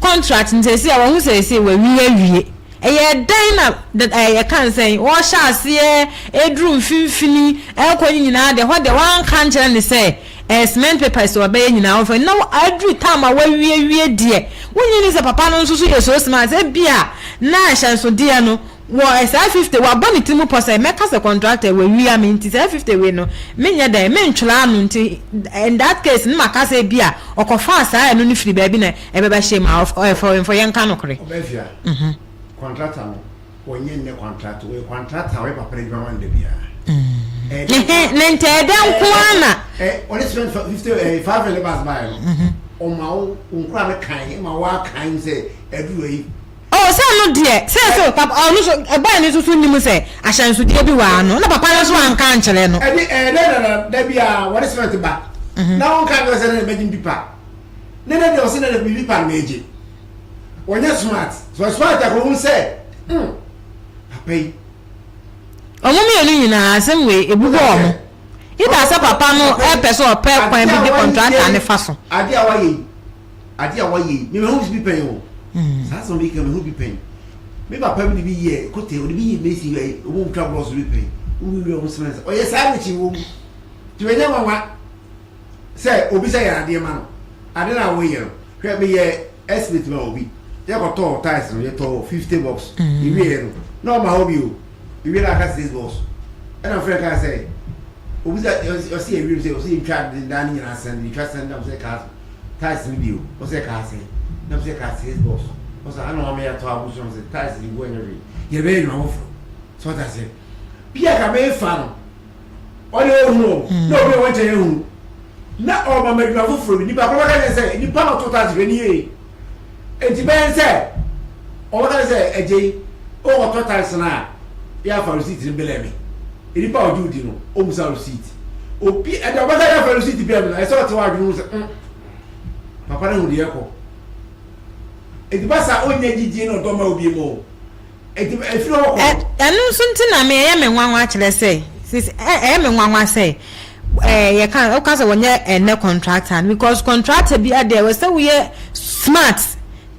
contract no seesei a wahu sɛ seesei wawie awie. Ɛyɛɛ dɛn na ɛɛ yɛka no sɛn, wɔrehyɛ aseɛ ɛreduru mfimfini ɛrekɔ ne nyinaa deɛ, ɛhɔ deɛ wɔanka ankyerɛ no sɛ ɛɛ cement papers wɔbɛyɛ nyinaa wɔmfa na aduru time a wɔawiewie deɛ, wonnye nni sɛ papa no nso so yɛ so smart sɛ ebia na ahyɛnsodeɛ no wɔ saa 50 wabɔ ne tirim pɔ sɛ mɛka sɛ contractor wawia me nti saa 50 wei no menyɛ dɛn mentwerɛ ano nti in that case no maka sɛ ebia ɔkɔfaa saa ɛno no firi baabi na ɛbɛba hyɛ mu a ɔfɔ yɛnka nokorɛ.
Ɔbɛfia, kɔntrata no, wɔnyɛ nnɛ kɔntrata, wɔyɛ kɔntrata a wɔyɛ papa no adwuma ma no da biara.
Ne ntɛɛdɛ nko ara na.
Ɔde cement 50 500 bags baeɛ no, ɔma wo nkora no kan ma woakan sɛ aduru ayi.
Oh, sɛ no deɛ, sɛ sɛ papa ɔno so ɛbɔɛ no nso so nim sɛ ahyɛnsodeɛ bi wɔ ano na papa no nso anka ankyerɛ no.
Ɛde ɛdɛ dada da bi a wɔde cement ba na wɔnka nkyerɛ sɛ ne bɛgye mpipa ne ne deɛ ɔsɛ ne de mpipa no mɛgye. Wɔnyɛ smart. Sɛ ɔyɛ smart a kɔhu sɛ hmm papa yi.
Wɔn mmienu nyinaa asɛm wei ebu bɔ wɔn. Either sɛ papa no ɛpɛ sɛ ɔpɛ kwan bi de contractor no fa so.
Adeɛ a wayɛ yi, adeɛ a wayɛ yi, me mahu bi pɛn o. Saa asɛm yi ka mehu bi pɛn. Me papa bi de bi yɛ kote, ɔde bi yɛ mesi yɛ, ɔmo twa blɔs bi pɛn. Wowi wi ɔmo cement. Ɔyɛ saa n'akyi wɔ mu. Nti wɔnyɛ nwanwa sɛ obi sɛ yɛ adeɛ ma no. Ade no a woyɛ no, hwɛ meyɛ estimate ma obi, yɛkɔtɔɔ tiles no, yɛtɔɔ 50 box, yɛwieɛ no, na ɔma hɔ bio, yɛwie no aka 6 box, ɛna mfrɛ kaa sɛ, obi sɛ, ɔse yɛwie sɛ, ɔse yɛntwa dan no nyinaa sɛn, yɛtwa sɛn, na sɛ kaa tiles no bio, ɔsɛ kaa sɛn, na sɛ kaa 6 box, ɔsɛ ana ɔma yɛatɔ abosu, na sɛ tiles de gu ɛnyɛ hwee, yɛbɛyɛ adwuma foforɔ, sɛ ɔte aseɛ, bia ka mefa no, Ɔde ohunu o, na obi a ɔwɔ nkyɛn ehunu. Na ɔma ma adwuma foforɔ bi. Nipa korɔ bɛka kyerɛ sɛ, nipa na ɔto tax hwɛ ne yie. Enti bɛyɛ sɛ ɔbɛka kyerɛ sɛ, agye yi, wokɔtɔ tax no a, yɛ afa receipt no bɛlɛ me. Nipa a ɔgye wo di no, ɔmmusa receipt. Obi, ɛde ɔbɛka yɛ afa receipt bɛlɛ me no, ɛsɛ ɔte w'adwene mu sɛ, mm, papa no hu deɛ ɛkɔ. Enti ba saa ɔnnya gyidie na ɔdɔ ma obi mu o.
Ɛno nso nti na me ɛyɛ me nwanwa kyerɛ sɛ sisi ɛyɛ me nwanwa sɛ ɛɛ yɛka woka sɛ wɔnyɛ ɛnɛ contractor no because contractor bi adeɛ wɔ sɛ woyɛ smart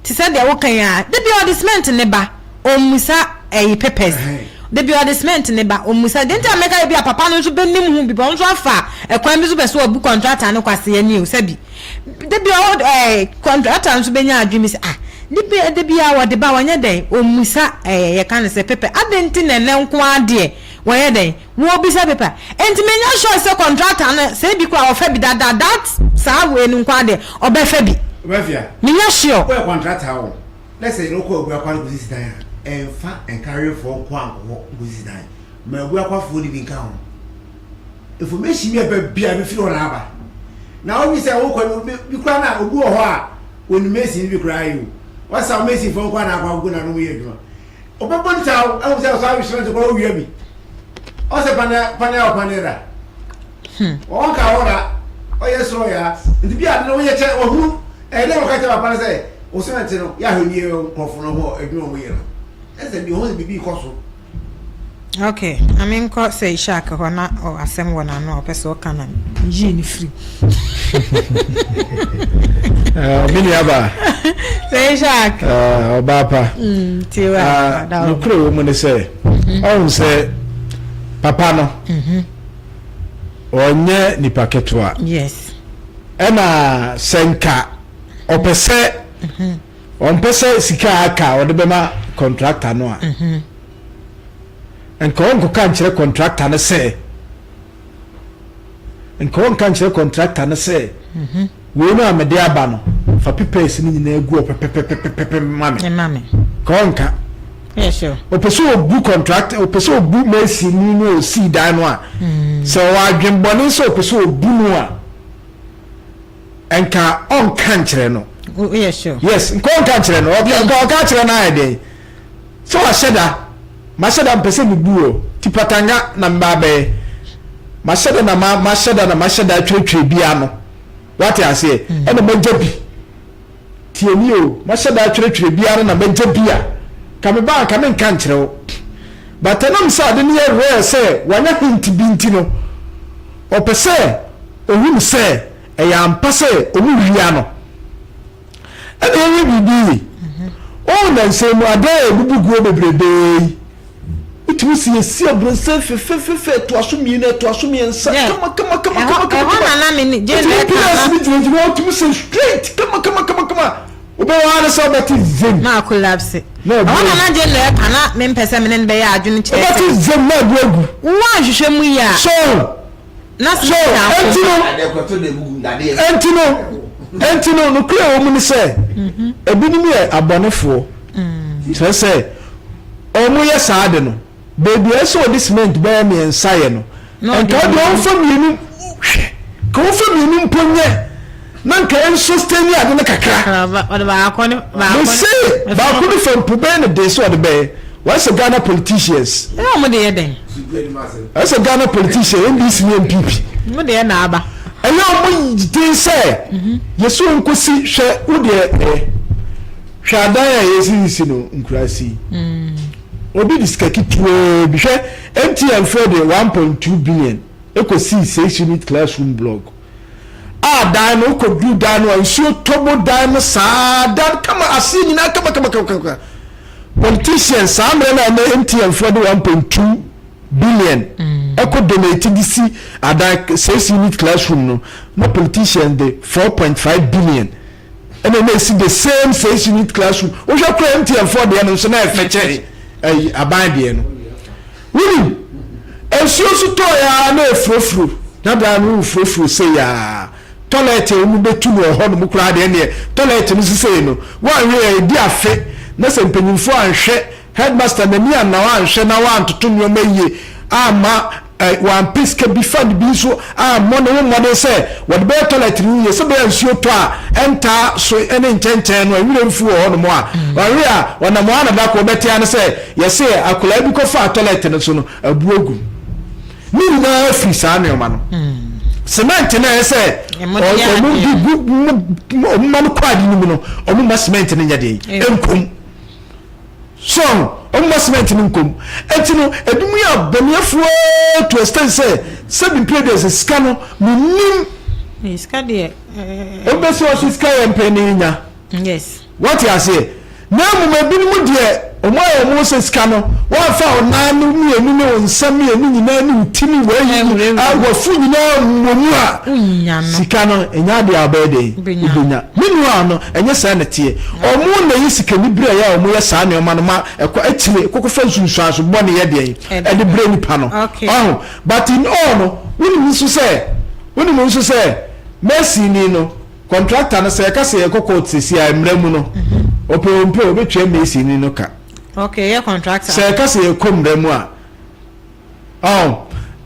te sɛ deɛ woka yi a de bi ɔde cement ne ba ɔmmusa ɛyi papers de bi ɔde cement ne ba ɔmmusa deɛ nti a mɛka yɛ bi a papa no nso bɛnim ho bi ɔno nso afa ɛkwan bi so pɛ sɛ ɔbu contractor no kwaseɛ ni o sɛbi Da bi a ɛɛ kɔntrakta nso bɛnya adwene bi sɛ ah de bi da bi a wɔde ba wɔnyɛ dɛn wɔmmisa ɛɛ yɛka no sɛ pepa adɛn nti na ɛnɛ nko ara deɛ wɔyɛ dɛn wɔrebisa pepa nti menya sure sɛ kɔntrakta no sɛ ebi koraa ɔfa bi dada that saa wei no nko ara deɛ ɔbɛfa bi
Ɔbɛfia.
menya sure.
Woyɛ kɔntrakta o na sɛ wokɔ Abuakwa no kɔsisi dan a ɛmfa nkarefoɔ nko ankɔ hɔ nkɔsisi dan ma Abuakwafoɔ no bi nka ho. Information bi a ɛba biara bɛfiri hɔ na aba. Na wobi sɛ wokɔ no bi koraa na obi wɔ hɔ a wɔnim mason no bi koraa yi o. Wɔsa mason fo nkoa na akɔ akɔgu na no yɛ adwuma. Ɔbɛbɔ ne saa ɛhu sɛ ɔsaa cement koraa owia bi. Ɔsɛ pane pane a ɔpane da. Wɔn ka hɔ da ɔyɛ soro ya. Nti bi ade no woyɛ kyɛ wɔhunu ɛyɛ dɛ wɔka kyɛ papa no sɛ wo cement no yɛ ahwɛ nie nkurɔfo no ho adwuma wɔn yɛ no. Ɛsɛ bi ɔho sɛ biribi kɔ so.
Ok, ma menkɔ Sir Ishaq hɔ na ɔwɔ asɛm wɔ n'ano a ɔpɛ sɛ ɔka na meyii no firi.
Eh, me nua ba.
Sir Ishaq.
Eh, ɔbaa pa.
Tie wa.
Ah, nokorɛ wɔ mu ne sɛ, mhm. ɔhu sɛ papa no, mhm. ɔnyɛ nipa ketewa.
Yes.
Ɛna sɛ nka ɔpɛ sɛ mhm. Ɔmpɛ sɛ sika a aka a ɔde bɛma kɔntrakta no a, nka ɔnkɔka nkyerɛ kɔntrakta no sɛ, nka ɔnka nkyerɛ kɔntrakta no sɛ, wei no a mede aba no, fa papers no nyinaa gu hɔ pɛpɛpɛpɛpɛ ma me. Nka ɔnka. Ɔpɛ sɛ ɔbu kɔntrakta, ɔpɛ sɛ ɔbu masonni no a ɔsii dan no a, sɛ ɔwɔ adwemmɔne sɛ ɔpɛ sɛ ɔbu no a, Nka ɔnka nkyerɛ no.
Woyɛ sure?
Yes, nka ɔnka nkyerɛ no. Ɔka nka ɔka kyerɛ no ayɛ dɛn? Sɛ wahyɛ da, mahyɛ da mpɛ sɛ mebu o, ti patanga na meba abɛyɛ. Mahyɛ da na ma mahyɛ da na mahyɛ da atwerɛtwerɛ bi ano. Wate aseɛ? Ɛna magya bi. Tie nie o, mahyɛ da atwerɛtwerɛ bi ano na magya bi a, ka meba a nka menka nkyerɛ wo. But ɛnam sɛ ade no yɛ rare sɛ wanya hint bi nti no, ɔpɛ sɛ ohunu sɛ ɛyɛ ampa sɛ wɔwia no. Ɛna yɛnyɛ biribi yi. Wohu nnansa yi mu adan a ebubu guo bebrebe yi. Wotumi si esi abrɔsan fɛfɛfɛfɛ ɛtoa so mmienu ɛtoa so mmiɛnsa kama kama kama kama kama
Ɛhɔ na na me ne Jane
Wotumi
ɛka
pillars
no.
no gyinagyina hɔ wotumi sɛ straight kama kama kama kama. Wobɛwɔ ara ne sɛ wobɛte zem.
Na collapse.
Na abu
Ɛhɔ na
agu.
na Jane ɛka na mempɛ sɛ me ne no bɛyɛ adwene kyerɛ
Wobɛte
sɛ.
zem na abu agu.
Woanhwehwɛ mu yie a.
So
Na
So, enti no, enti no, enti no, nokorɛ wɔ mu ne sɛ, ebinom yɛ abɔnefoɔ, kyerɛ sɛ, wɔyɛ saa ade no, baabi a ɛsɛ sɛ wɔde cement bɛyɛ mmiɛnsa yɛ no, nka ɔdeɛ ɔmfa mmienu, hwɛ, ka ɔmfa mmienu mpo nyɛ, na nka ɛnsustain ade no kakra. Mese, baako ne fa mpo bɛyɛ no den sɛ ɔde bɛyɛ. Wɔayɛ sɛ Ghana politicians.
Ɛna wɔn de yɛ dɛn?
Ɛyɛ sɛ Ghana politicians, NDC ne NPP.
Wɔn de yɛ na aba.
Ɛyɛ wɔn den sɛ mhm. yɛsi wɔn nkosi hwɛ wo deɛ ɛ hwɛ adan a yɛsisisi no nkuraase yi. Mm. Obi de sika ketewaa bi hwɛ MTN foɔ de 1.2 billion ekosii six unit classroom block. A dan no wokɔduru dan no a nsuo tɔ bɔ dan no saa dan kama aseɛ nyinaa kama kama kama kama. Politicians saa mmerɛ no a na MTN foɔ de 1.2 billion ɛkɔ donate de si adan six unit classroom no na politicians de 4.5 billion ɛna na esi the same six unit classroom wohwɛ kora MTN foɔ deɛ no nso na ɛfɛ kyɛn ɛyi aban deɛ no wonim nsuo nso tɔɔ ya na efurofuro na dan no furofuro sɛ yaa. Tɔlɛt a wɔbɛtu no wɔ hɔnom koraa deɛ ɛneɛ tɔlɛt no sesei no woanhwɛ a ɛdi afe na sɛ mpanyinfoɔ anhwɛ headmaster n'ani anna hɔ anhwɛ na wantoto nneɛma yie amma ɛ wampɛ sika bi fund bi nso ammɔ ne ho mmɔden sɛ wɔde bɛyɛ tɔlɛt no yie sɛ bɛyɛ nsuo tɔ a ɛntaa so ne nkyɛnkyɛn no a nwura mfu wɔ hɔnom a ɔhwe a ɔnam hɔ a na da koro bɛte ara ne sɛ yɛse akwadaa bi kɔfaa tɔlɛt no so no abu agu. Ne nyinaa firi saa nneɛma no. Cement no a ɛyɛ sɛ wɔn de gu wɔn ma no kɔ ade no mu no, wɔn ma cement no nyɛ den nkom. So wɔn ma cement no nkom. Eti no ebinom yɛ abɔneɛfoɔ to extent sɛ sɛbi mpere deɛ sɛ sika no menim.
Sika deɛ.
Obi bɛsi ɔsi sika yɛ mpɛ ne nya.
Yes.
Woate aseɛ? Na mmom ebinom deɛ, wɔayɛ wɔn ho sɛ sika no, woamfa wo nan no mmienu ne wo nsa mmienu nyinaa ne wo ti ne w'ayi, a w'afu nyinaa mmɔ mu a, sika no, ɛnyɛ adeɛ a wobɛyɛ dɛn? Wobɛnya. Me nua no, ɛnyɛ saa na ɛteɛ. Wɔn na ɛyɛ sikanibere a ɛyɛ a wɔyɛ saa nneɛma no ma ɛkɔ akyire, kɔkɔfa nsunsuanso bɔne yɛ deɛn? Ɛde brɛ nipa no. Ɔho? But in all no, wonim nso sɛ, wonim nso sɛ, Mercy-ni no, Contractor no sɛ yɛka sɛ yɛkɔ court sɛsi a mmra mu no ɔpɛ o ɔmpɛ o ɔbɛtua masonni no ka.
Okay yɛ contractor.
Sɛ yɛka sɛ yɛkɔ mmra mu a ɔn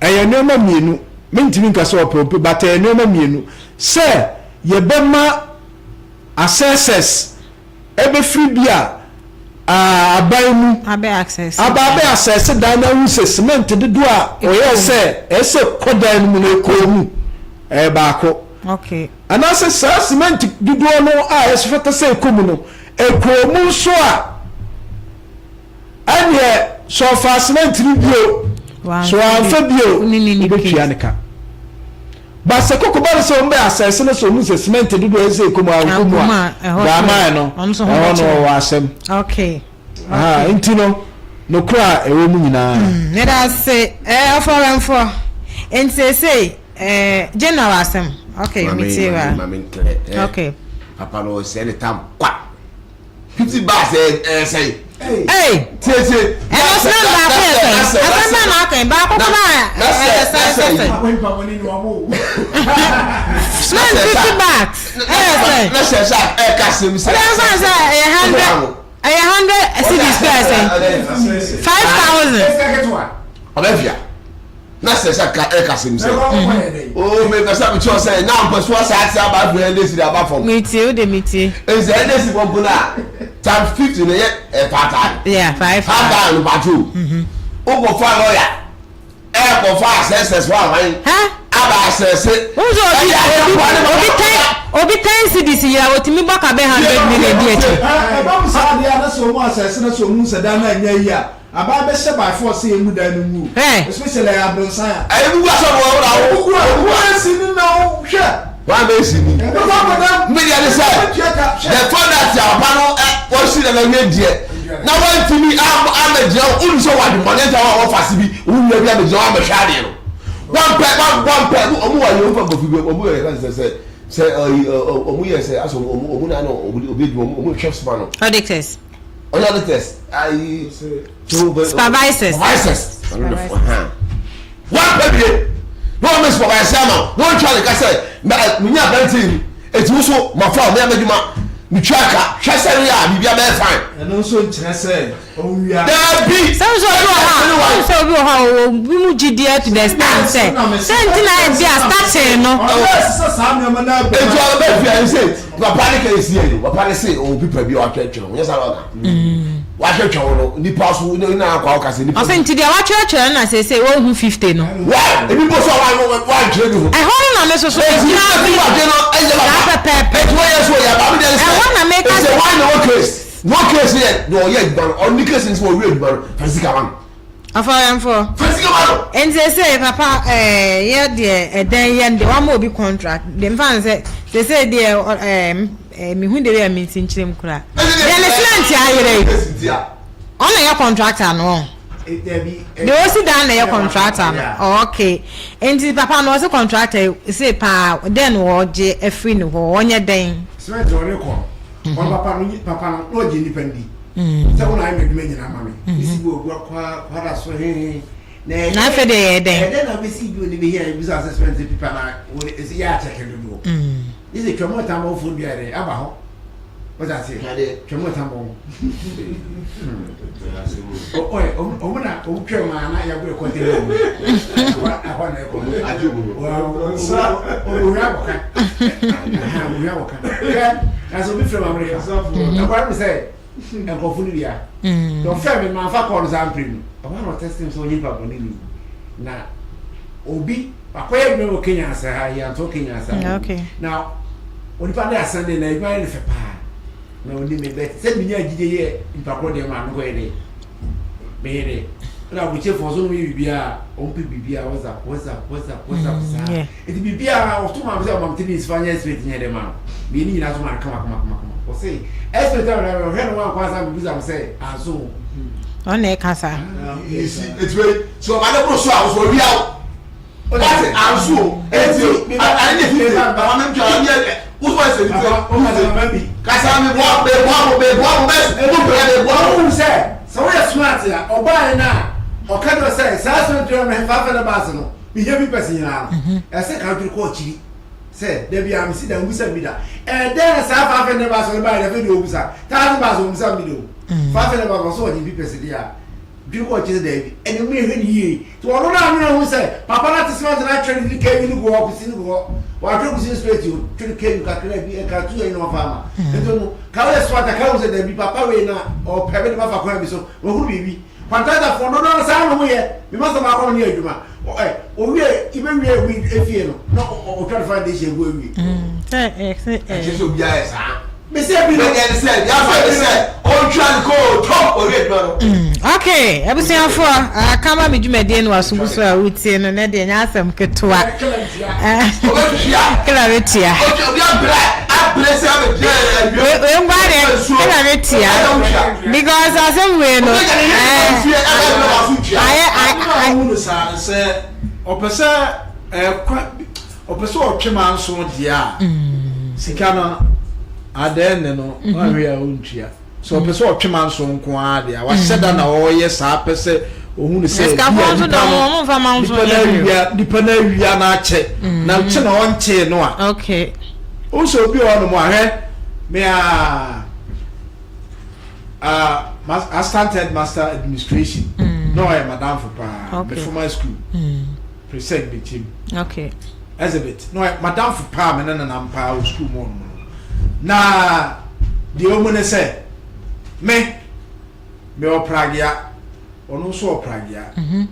ɛyɛ nneɛma mmienu. Mentumi nka sɛ ɔpɛ ɔmpɛ but ɛyɛ nneɛma mmienu. Sɛ yɛbɛma assessors ɛbɛfiri bi a aban mu
Abɛ access
aba abɛ assess dan no ahu sɛ cement dodoɔ a ɔyɛɛ sɛ ɛsɛ sɛ kɔ dan no mu no ɛkɔɔ mu. Ɛyɛ baako.
Okay.
Anaasɛ saa cement dodoɔ no a ɛfata sɛ ɛkɔ mu no ɛkɔɔ mu nso a, Ɛnneɛ sɛ ɔfaa cement no bio, sɛ wamfa bio, wobɛtua ne ka. But sɛ koko ba no sɛ wɔn bɛ asɛse no sɛ wɔn sɛ cement dodoɔ ɛsɛ sɛ ɛkɔ mu a nkɔ mu a, daaman no ɛhɔ no ɔwɔ asɛm.
Okay.
Aha, nti no, nokorɛ a ɛwɔ mu nyinaa.
Meda ase, ɛɛ ɔfɔwɛnfoɔ. Nti seesei, ɛɛ general asɛm. Okay, metie wa.
Mame nklɛ.
Okay.
Papa no ɔsɛ ne tam kwa. 50 bars ɛyɛ sɛn.
Ee.
Tietie.
Ɛno sɛ baako yɛ sɛn. Asɛm bɛn na aka yi baako kora ɛyɛ sɛn sɛ sɛn. Cement 50 bags ɛyɛ sɛn.
Na sɛ sɛ ɛka sɛm sɛ.
Ɛyɛ sɛn sɛ ɛyɛ 100 ɛyɛ 100 cedis pɛ sɛn. 5,000.
Ɔbɛfia. Na sɛ sɛ ka ɛka sɛm sɛ. Oo mi pɛ sɛ mi kyerɛ sɛ na mpɛsoa saa ti aba afei ɛnde si de aba fam.
Mi tie o de mi tie.
Nse ɛnde si fam po na times 50 na yɛ ɛ five thousand.
Yeah, 5,000.
5,000 patro. O kò fa lɔya ɛ kò fa asɛsɛs fún àwọn aba asɛsɛ.
N sọ obi obi obi 10 obi 10 cedis yira otumi bɔ kabɛ 100 million di akyi.
Ɛba mu saa deɛ a na sɛ wɔn asɛse na sɛ wɔn sɛ dan no anyɛ yie a Aban bɛhyɛ by force sɛ yɛngu dan no ngu
Hwɛ.
especially ɛyɛ abronsan a.
Ɛyɛ mugu asɔ no wɔn na wo.
Mugu a wo esi ni na wo hwɛ.
Wɔn abɛ esi ni.
Ɛbɛkɔ akɔda.
Mi deɛ ne sɛ the fact that papa no ɛ wɔsi na n'awie deɛ na wɔntumi amɛgyina wo wonu sɛ wɔade bɔne nta wɔn wɔfa se bi wɔn nua bi amɛgyina wɔn amɛhwɛ adeɛ no wɔn pɛ wɔn wɔn pɛ wɔn wɔ yɛ wɔn fa nkɔfi bi wɔn yɛ sɛ sɛ sɛ ɔyi wɔn yɛ sɛ asɔ wɔn wɔn na wɔn obi adwuma wɔn hwɛ soma no.
Auditors.
Ɔyɛ auditors ayi.
Supervisors.
Supervisors. Wɔn pɛ bie na wɔn bɛ supervise ama na wɔn twa ne ka sɛ mɛ menya aberante yi eti woso ma fa ɔmo yɛ adwuma metwa ka hwɛ sɛ no yɛ a biribi abɛyɛ fine.
Ɛno nso nkyerɛ sɛ ɔwia.
Daabi.
Sɛ nso obi wɔ hɔ a wɔn sɛ obi wɔ hɔ a ɔwɔ bi mu gyidie to the extent sɛ sɛ nti na ebi a starting no.
Ɔno ɛsesa saa nneɛma no abɔ.
Etu ɔbɛ fi ayi sɛ Papa ne ka esi yɛ no, papa ne se ɔwɔ pipa bi a watwerɛtwerɛ ho, nyɛ saa na ɔka? Watwerɛtwerɛ ho no, nipa so ne na akɔ ɔka sɛ nipa.
Ɔsɛ nti deɛ watwerɛtwerɛ no na seesei wɔnhu 50 no.
Wa, ebi mpo so a wantwerɛ bi ho.
Ɛhɔ no na me soso
Eti
megyina
nipa bi wadwe no ɛnyɛ papa.
Saa pɛpɛɛpɛ.
Eti wɔyɛ so ɔyɛ aba, me deɛ ne sɛ.
Ɛhɔ na meka
Eti
sɛ.
wɔn na wɔ case, no case yɛ deɛ ɔyɛ adwuma no, ɔno ne case ne sɛ ɔwie adwuma no, fa sika ma no.
Afɔrɛmfoɔ.
Fa sika ma no.
Nti sesei papa ɛɛ yɛ deɛ ɛdɛn yɛ deɛ wama obi contract deɛ nfa no sɛ sesei deɛ ɔ ɛɛ ɛɛ mehu deɛ wei a mensi nkyerɛ mu koraa deɛ ne cement ayerɛ yi ɔno na yɛ contractor no ɔn deɛ ɔsi dan na yɛ contractor no okay nti papa no ɔsi contractor yi se paa dɛn na ɔgye afiri ne hɔ ɔnyɛ dɛn.
Cement ɔde kɔ no ɔno papa no papa no na ɔgye nipa no di. Sɛ wo na ayɛ m'adwuma nyinaa ma me. Mesi bi wɔ gua kwa kwada so hehe. Na ɛdɛ
Na afei deɛ yɛ dɛn?
Ɛdɛ na mesi bi oni bɛhia ebisa sɛ spɛnti pipa na wo de esi yɛ akyɛkɛ dodoɔ. Ne sɛ twam ɔtam ɔfo dua yɛ dɛ aba hɔ. Wɔte ase twam ɔtam wɔn. Ɔyɛ ɔmo na ɔmo twam a na yɛabɔ ɛkɔntɛ mu ɔmo. Ɛhɔ na ɛkɔ. Owura abɔka. Owura abɔka. Hwɛ na sɛ obi frɛ mu Amerika. Ɛkɔrɔ mi sɛ nkurɔfo no wia. Na ɔfrɛ me manfa kɔɔ no saa mpere mu. Ɛhɔ na ɔtɛste me sɛ ɔnyɛ nipa bɔne ni. Na obi wakɔyɛ adwuma wɔ Kenya asa ha, yɛantɔ Kenya asa. Na onipa no asan de na adwuma no fɛ paa. Na ɔni me bɛ sɛ menya agyigye yɛ nipa korɔ deɛ ma mekɔyɛ dɛ. Meyɛ dɛ. Ɛna aburokyefoɔ nso nom yɛ biribiara, wɔn pɛ biribiara WhatsApp, WhatsApp, WhatsApp, WhatsApp saa. Nti biribiara ɔto maa me sɛ ɔma me tiri nsifa nyɛ estimate nyɛ dɛ ma no. Meyɛ ne nyinaa so ma no kama kama kama kama. Ɔse estimate a mede ɔhwɛ no wankɔ ansa mebusa me sɛ anso o.
Ɔno na ɛka saa.
You see, eti wei sɛ ɔma ne boro so a ɔsɛ ɔwia wo. Wate anso o. Eti ade ne fi papa me ntwa ɔnyɛ wosɔ ɛsɛ ne fi. Kasa me boa me boa mo me boa mo bɛ mo pɛrɛ me boa mo.
Ɔhu sɛ sɛ woyɛ smart a ɔbaa no a ɔka kyerɛ sɛ saa smart no mɛfa fɛ no baase no. Mehia bi pɛs nyinaa no, ɛsɛ ka adwene kɔ akyiri sɛ da bi a mesi da mbisa bi da. Ɛdɛn na saa 500 bags no baeɛ na afei deɛ ɔbusa 1000 bags ɔmbusa bi da o. 500 bags ɔsɛ ɔgye bi pɛs deɛ a. Dwene kɔ ɔkyɛ sɛ daabi, ɛnna mu yɛhwɛ no yie. Nti ɔno na anwene ho sɛ papa no ate cement no atwere ne KU no gu hɔ, kusi no gu hɔ. Watwere kusi no straight o, twere KU kakra bi, ɛka tu ɛyi na wafa ama. Nti no, ka woyɛ smart a, ka hu sɛ daabi, papa wei na ɔpɛ me de mafa kwan bi so, wahunu biribi. Kwantratafoɔ dodoɔ no saa na wɔyɛ, me masa baako a ɔne yɛ adwuma, ɛ, owie, yɛbɛwie obi efie no, na ɔtwa ne foundation agu awie.
Sɛ, ɛ, sɛ, ɛ.
Ɛkyerɛ sɛ obiara yɛ saa.
Mese bi no.
Bɛdeɛ ne sɛ, deɛ afa ne sɛ, ɔntwa ne kooto, ɔwie adwuma no.
Ok, abusuafoɔ, aka ma me dwumadie no waso gu so a wotie no, nɛ deɛ nyɛ asɛm ketewa.
Ɔbɛtua.
Kela bɛtua.
Obi abrɛ, abrɛ sɛ abɛgyina awia.
Wei nkwa deɛ, kela bɛtua. Because asɛm wei no,
ayɛ, ayɛ. Ɔhu no saa no sɛ, ɔpɛ sɛ ɛkwa. Ɔpɛ sɛ ɔtwe manso deɛ a, sika no adɛn ne no wahwɛ a ɔntua. Sɛ ɔpɛ sɛ ɔtwe manso nko ara deɛ a, wahyɛ da na ɔreyɛ saa pɛ sɛ ɔhu no sɛ bi a nipa no nipa no awia nipa no awia no akyɛ na kye na ɔnkyee no a. Wohu sɛ obi wɔ hɔnom a hwɛ me a uh, assistant headmaster administration na ɔyɛ madamfo paa me former school. Presec Bekyem.
Okay.
Exhibit. Na ɔyɛ madamfo paa me ne no nam paa wɔ sukuu mu hɔnom no. Na deɛ ɔmu ne sɛ me mewɔ pragea ɔno nso wɔ pragea. Mm -hmm.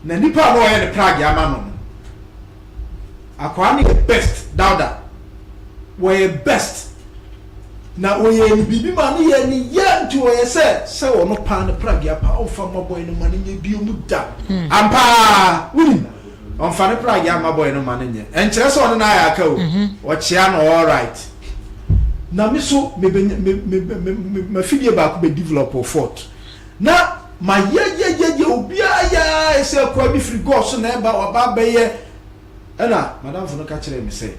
Na nipa a na ɔyɛ ne pragea ma no no akwaa no yɛ best dawda wɔyɛ best Na ɔyɛɛ no biribi maa no yɛɛ no ya nti ɔyɛ sɛ sɛ ɔno paa ne pragea paa ɔmfa mma boy no mma no nyɛ bio mu da. Ampa ara, wonim, ɔmfa ne pragea mma boy no mma no nyɛ. Ɛnkyerɛ sɛ ɔne no ayɛ aka o, ɔkyea no alright. Na me so mebɛnya, me, me, me, me, m'afidie baako bɛ develop fault. Na mayɛyɛyɛyɛ, obiara yɛ ara sɛ akoa bi firi Gɔɔ so na ɛba, waba abɛyɛ. Ɛna madamfo no ka kyerɛɛ me sɛ,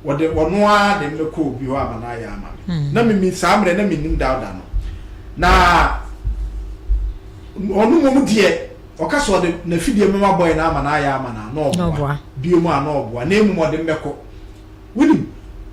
wɔde ɔno ara de me kɔ obi hɔ ama no ayɛ ama me hmm. Na mimi saa mmerɛ na menim dawda no na ɔno mmom deɛ ɔka sɛ ɔde n'afidie mɛma bɔe no ama no ayɛ ama no a na ɔboa bio mu a na ɔboa na mmom ɔde mmɛkɔ wonim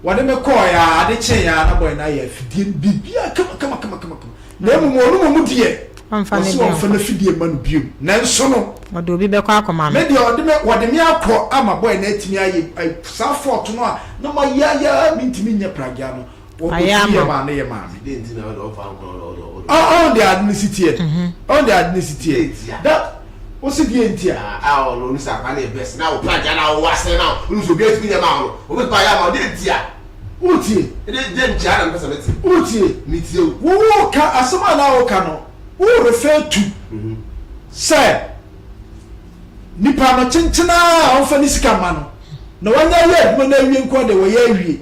wɔde me kɔɔ ya ade kyee ya na bɔe no ayɛ afidie no biribiara kama kama kama kama Na mmom ɔno mmom deɛ, ɔse ɔmfa n'afidie mma no bio. Nanso no.
Ɔde obi bɛkɔ akɔma no.
Me deɛ ɔde me, wɔde me akɔ ama boy no atumi ayɛ saa fault no a na mayɛ ayɛ a mentumi nyɛ pragea no,
Wayɛ
ɔtumi
ama
yɛ
wo.
maa no yɛ maa me.
Dɛn nti na ɔde ɔmfa nkɔ na ɔde ɔde.
Ɔ ɔn deɛ ade no si teɛ. Ɔn deɛ ade no si teɛ.
Dɛn nti a?
That, wose deɛ nti a?
Ah, a ɔno ɔno sɛ akwa no yɛ best na wo pragea no a wowɔ asɛn no a wonim sɛ obiara ntumi nyɛ maa wo no, obetumi ayɛ ama wo, dɛn nti a?
Wotie? Wotie? Wo woka asɛm a na woka no, wo refer to sɛ nipa no kyenkyen ara a ɔmfa ne sika mma no na wanya ayɛ adwuma no awie nko ara deɛ wɔyɛ awie.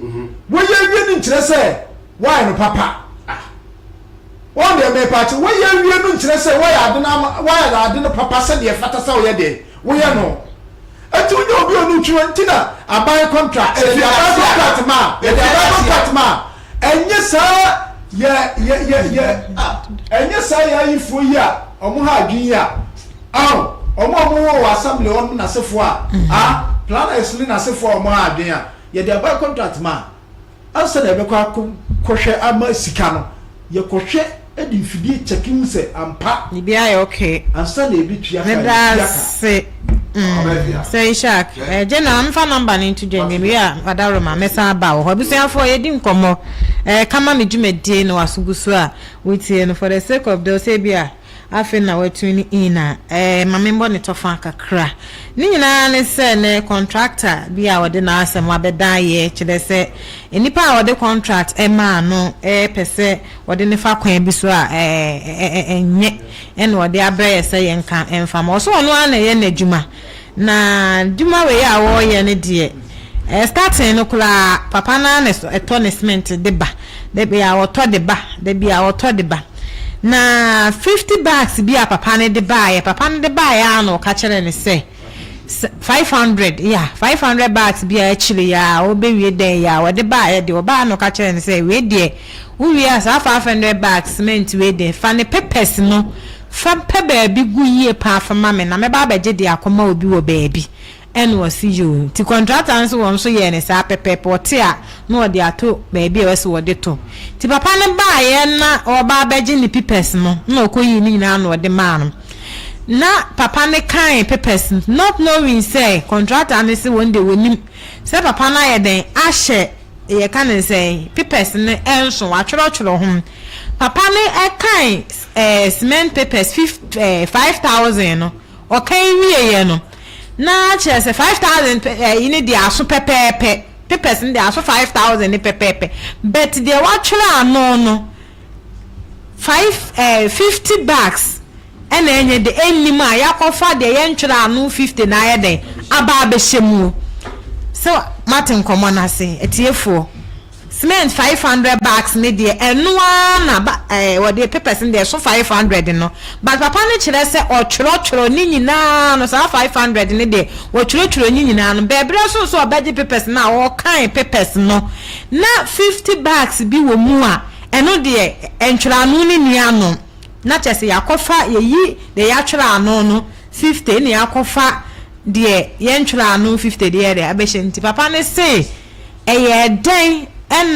Wɔyɛ awie no nkyerɛ sɛ woayɛ no papa. Wɔn deɛ mepa akyɛ wɔyɛ awie no nkyerɛ sɛ wɔyɛ ade no ama wɔayɛ ade no papa sɛdeɛ ɛfata sɛ woyɛ deɛ woyɛ no. Enti wonya obi a ɔne wo twi nti na aban contract yɛde aban contract ma a yɛde aban contract ma a ɛnyɛ saa yɛ yɛ yɛ yɛ ɛnyɛ saa yɛ ayifoɔ yi a wɔn ha adwene yi a aho wɔn a wɔn wɔ wɔ assembly wɔn n'asefoɔ a a planners ne n'asefoɔ a wɔn ha adwene a yɛde aban contract ma a. Ansa na yɛbɛkɔ akɔhwɛ ama sika no, yɛkɔhwɛ de mfidie kyɛke hu sɛ ampa.
Biribiara yɛ okay.
Ansa na yɛbɛtua ka,
Meda
yɛtua ka.
ase mm Sir Ishak. Eh, General, ma memfa number no nto dwa nwie. Mewie a, Adaworoma, mɛsan aba wo hɔ. Abusuafoɔ, yɛdi nkɔmmɔ. Eh, ka ma me dwumadie no w'aso gu so a wotie no. For the sake of the, sɛ ebia Afei na watune in a, eh, ma memmɔ ne tɔfa kakra. Ne nyinaa ne sɛ nɛ kɔntrakta bi a ɔde n'asɛm abɛdan yɛ, kyerɛ sɛ nnipa a ɔde kɔntrat maa no pɛ sɛ ɔde no fa kwan bi so a, eh, ɛnyɛ, ɛna ɔde abrɛ yɛ sɛ yɛnka mfa ma. Ɔse ɔno ara na ɛyɛ n'adwuma. Na dwuma wei a wɔreyɛ no deɛ, eh, starting no koraa, papa no ara na ɛtɔ ne cement de ba. Da bi a ɔtɔ de ba, da bi a ɔtɔ de ba. Na 50 bags bi a papa no de baeɛ, papa no de baeɛ ara na ɔka kyerɛɛ no sɛ, 500, yeah, 500 bags bi a akyire yi a ɔrebɛwie dɛn yi a ɔde baeɛ deɛ, ɔbaeɛ na ɔka kyerɛɛ no sɛ, wei deɛ, wowie a saa 500 bags cement wei deɛ, fa ne papers no, fa pɛ baabi gu yie paa fa ma me na mɛba abɛgye de akɔma obi wɔ baabi. Ɛna ɔse yoo. Nti kɔntrata no nso wɔn nso yɛɛ no saa pɛpɛɛpɛ, ɔte a na ɔde ato baabi a ɛwɔ sɛ wɔde to. Nti papa no baeɛ na ɔreba abɛgye ne pipɛs no na ɔkɔyii ne nyinaa na ɔde maa no. Na papa no kan papers no not knowing sɛ kɔntrata no se wɔn deɛ wɔnim sɛ papa no ayɛ dɛn ahyɛ yɛka no sɛn papers no nso watwerɛtwerɛ ho. Papa no kan eh, cement papers fif, eh, 5000 no Ɔkan wieeɛ no, na kyerɛ sɛ 5000 pɛ ɛyi no deɛ aso pɛpɛɛpɛ, papers no deɛ aso 5000 no pɛpɛɛpɛ, but deɛ watwerɛ ano no five ɛɛ 50 bags ɛna ɛnyɛ de ɛnnim a yakɔfa deɛ yɛntwerɛ ano 50 na ayɛ dɛn aba abɛhyɛ muo. Sɛ moate nkɔmmɔ no ase atiefoɔ? Cement 500 bags no deɛ ɛno ara na ba ɛɛ wɔde papers no deɛ ɛso 500 no but papa no kyerɛ sɛ ɔtwerɛtwerɛ ne nyinaa no saa 500 no deɛ wɔtwerɛtwerɛ ne nyinaa no bɛɛberɛ so nso ɔbɛgye papers no a ɔkan papers no na 50 bags bi wɔ mu a ɛno deɛ ntwerɛ ano no nni ano na kyerɛ sɛ yɛakɔfa yɛyi deɛ yɛatwerɛ ano no 50 na yɛakɔfa deɛ yɛntwerɛ ano 50 deɛ deɛ abɛhyɛ nti papa no se Ɛyɛɛ dɛn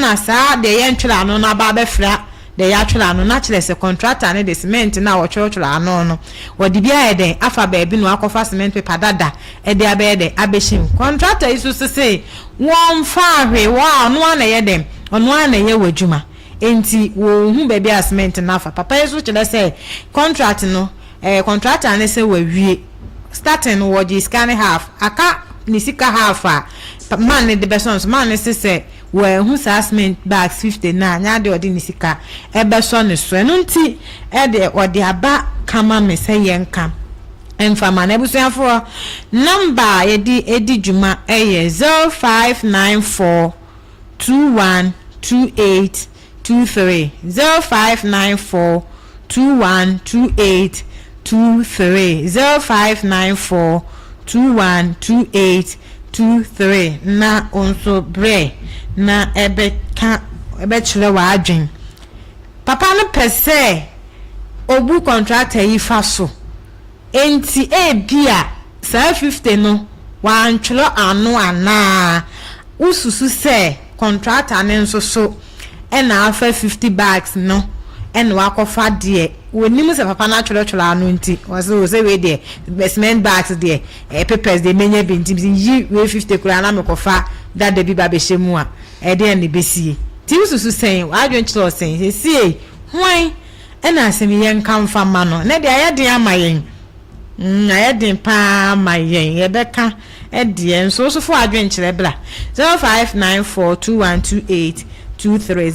na saa deɛ yɛntwerɛ ano no aba abɛfra deɛ yɛatwerɛ ano no? Na kyerɛ sɛ kɔntrakta no de semɛnte no a wɔtwerɛtwerɛ ano no, wɔde bi ayɛ dɛn afa baabi na wɔakɔfa semɛnt pepa dada de abɛyɛ dɛn abɛhyɛ mu. Kɔntrakta yi nso se wɔmfaa hwee, wɔ a ɔno ara na ɛyɛ dɛn, ɔno ara na ɛyɛ w'adwuma. Enti wɔnhu baabi a semɛnte no afa. Papa yi nso kyerɛ sɛ kɔntrat no, ɛɛ kɔntrakta no sɛ wawie. Starting no wɔgyee sika no half, aka ne sika half a man no de bɛsɔ no so. Man no se sɛ wanhu saa cement bags 50 no a, nyɛ adeɛ a ɔde ne sika bɛsɔ ne so. Ɛno nti deɛ ɔde aba ka ma me sɛ yɛnka mfa ma no. Abusuafoɔ, number a yɛde di dwuma yɛ 0594 21 28 23 0594 21 28 23 0594 21 28 23 na wo nso brɛ na ɛbɛka ɛbɛkyerɛ w'adwen. Papa no pɛ sɛ obu kɔntrata yi fa so. Enti ebia saa 50 no wɔantwerɛ ano anaa? Wosusu sɛ kɔntrata no nso so na afa 50 bags no na wakɔfa deɛ wɔnim sɛ papa no atwerɛtwerɛ ano nti wɔse o sɛ wei deɛ cement bags deɛ eh, papers deɛ mɛnya bi nti yi wei 50 koraa na mekɔfa dada bi ba bɛhyɛ mu a ɛdeɛn na ɛbɛsie? Nti wosusu sɛn? W'adwene kyerɛ wo sɛn? Sesie hwan Ɛna asɛm yi yɛnka mfa mma no. Ɛnɛ deɛ ayɛ den ama yɛn. Mm, ayɛ den paa ama yɛn. Yɛbɛka deɛ nso wo so fa w'adwenkyerɛ bra. 0594212823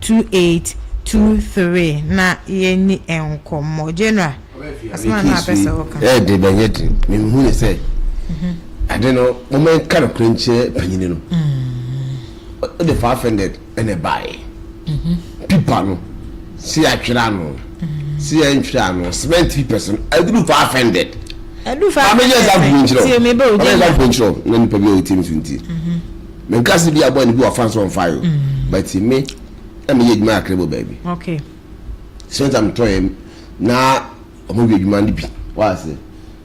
0594212823 na yɛnni nkɔmmɔ. General, asɛm a na apɛ sɛ woka.
Ɛyɛ den bɛnyɛ den. Mehu ne sɛ ade no moma nka nokorɛ nkyerɛ panyini no. Wode 500 ɛna ɛbaeɛ. Pipa no, sɛ yɛatwerɛ ano, sɛ yɛntwerɛ ano, cement pipɛs no, aduru 500.
Ɛdu 500.
Maame yɛ example bi nkyerɛ wo. Maame yɛ example bi nkyerɛ wo na nipa bi a ɔtie mi so nti. Menka sɛ bi abɔ ne bi wafa nso ɔmfa yo. But me, na meyɛ adwuma kakra bɔ baabi.
Okay.
Cement a metɔeɛ na wɔn wie adwuma no bi. Waase.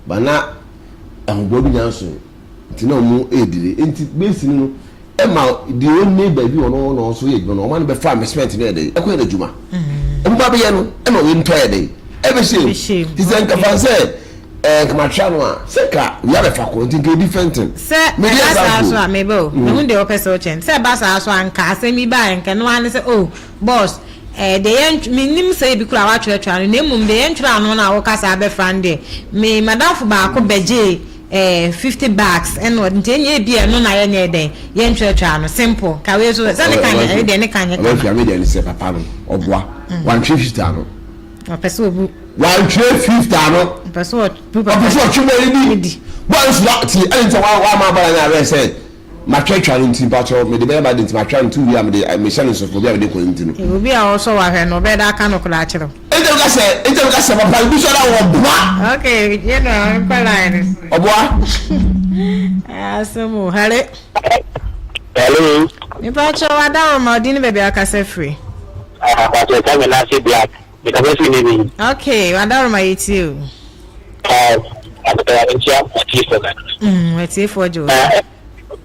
Ba na ahoboa bi nya nso nti na wɔn redire. Nti base no no Ɛma deɛ ɔnni baabi ɔno na ɔnso yɛ adwuma no, ɔma no bɛfa cement no yɛ dɛn ɛkɔyɛ n'adwuma. Ɔmo ba bɛyɛ no ɛna ɔyɛ ntɔ yɛ dɛn ɛbɛhyɛ mu. Ti sɛ nka fa sɛ ɛɛ nka matwa no a sɛ nka wia bɛfa kɔ nti nka different thing.
Sɛ ɛba saa so a meba o, mehu deɛ wɔpɛ sɛ wokyɛ no. Sɛ ɛba saa so a nka asɛm yi baeɛ nka ɛno ara ne sɛ oh boss ɛɛ deɛ yɛn mennim sɛ ebi koraa woatwerɛtwerɛ ano na mmom deɛ yɛntwerɛ ano no a woka saa bɛfra no deɛ me madamfo baako bɛgyee Eh 50 bags ɛna ɔde nti ɛnyɛ ebi ɛno na yɛnyɛ dɛn yɛntwerɛtwerɛ ano simple ka wei so sɛ ne ka nyɛ ɛyɛ deɛ ne ka nyɛ kama.
Ɔbɛfia me deɛ ne sɛ papa no ɔboa wantwerɛ 50 ano.
Ɔpɛ sɛ ɔbu.
Wantwerɛ 50 ano.
Ɔpɛ sɛ ɔbu papa.
Ɔpɛ sɛ ɔtwe bɔ ne di. Wansura ti ɛne nti wa wa ma abala nyɛ awɛ sɛ matwerɛtwerɛ ano nti mpakyɛw mede bɛyɛ ma de nti matwerɛ ano nti wie a mede mehyɛ no nsofo bi a mede kɔ nti no.
Obi a ɔsɔ wahwɛ no ɔbɛyɛ dɛ aka no koraa akyerɛ wo.
Nti mi ka sɛ nti mi ka sɛ papa bi sɔ na wɔ boa.
Okay, yɛ na nkɔ line no so.
Ɔboa.
Asɛm o, hale.
Hello.
Nipa kyɛ wa da ma ɔdi ne baabi akasa firi.
Pàṣẹ sẹ́mi náà ṣe black. Mekasa firi ne bi.
Okay, wa da ma yɛ tie o. Atiefoɔ gye wo so.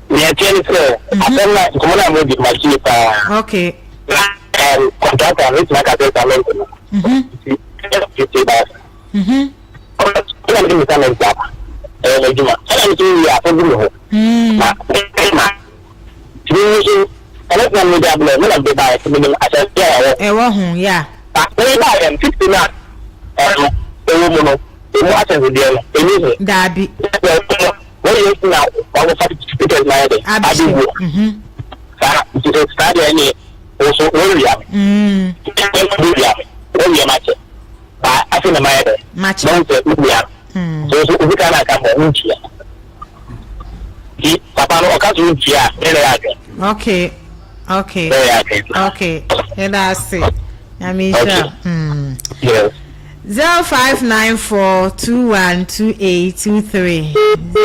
Nea ɛteɛ ne sɛ, asɛm no a nkɔmmɔ no a moadi no matie paa.
Okay.
Na kɔntrata no mɛtumi aka sɛ cement no nti ɛyɛ 50,000. Ɛna mede me cement aba, ɛyɛ m'adwuma. Ɛna me nso mewie a, fa gu me ho. Na ma tumi nso cement na mede abrɛ me na mede baeɛ nti menim ahyɛnsodeɛ a ɛwɔ.
Ɛwɔ ho, yeah.
Na mede baeɛ no 50 no a ɛno ɛwɔ mu no, ɛmu ahyɛnsodeɛ no ɛnni ho.
Daabi.
Wɔyɛ nti na wɔakɔfa speakers no ayɛ dɛ
Abɛhyɛ
abɛgu
mu.
Saa nti sɛ saa deɛ ɛneɛ wo so wɔawia me. Wɔawia me, wɔawia m'akyɛ. Ba afei na mayɛ dɛ.
Makyɛ.
Mahu sɛ wowia me. So wo so obi ka na aka ma wontua. Nti papa no ɔka sɛ wontua a, me na ɛyɛ adwene.
Okay, okay.
Na ɛyɛ adwene.
Okay, yɛda ase. Nyame nhyira.
Okay. Yes.
0594 21 28 23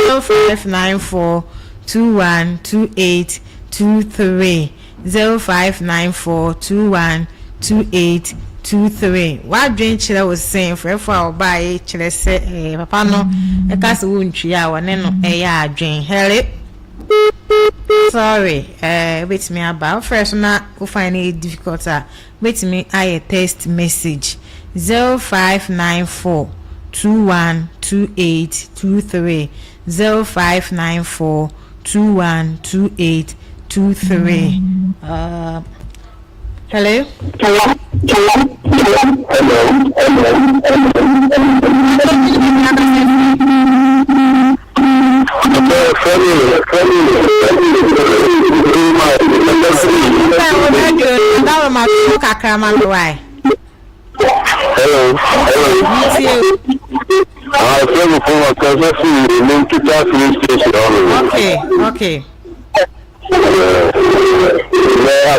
0594 21 28 23 0594 21 28 23 W'adwene kyerɛ wo sɛn? Frɛfo a ɔbaeɛ kyerɛ sɛ eh, papa no ɛka sɛ wontwie a wɔne no ɛyɛ adwene. Hello. Sorry, eh, wobɛtumi aba. Wofrɛ so na wo find it difficult a, wobɛtumi ayɛ text message 0594 21 28 23 0594 21 28 23 Hello?
Hello.
Bɛn wo radio no na ma to kakra ma me wae.
Hello. Hello.
Metie o.
Ah, fẹ́ mi fún wa kan sẹ́ sí èmi ń kíkà filling station ọ̀nà.
Okay, okay.
Yeah.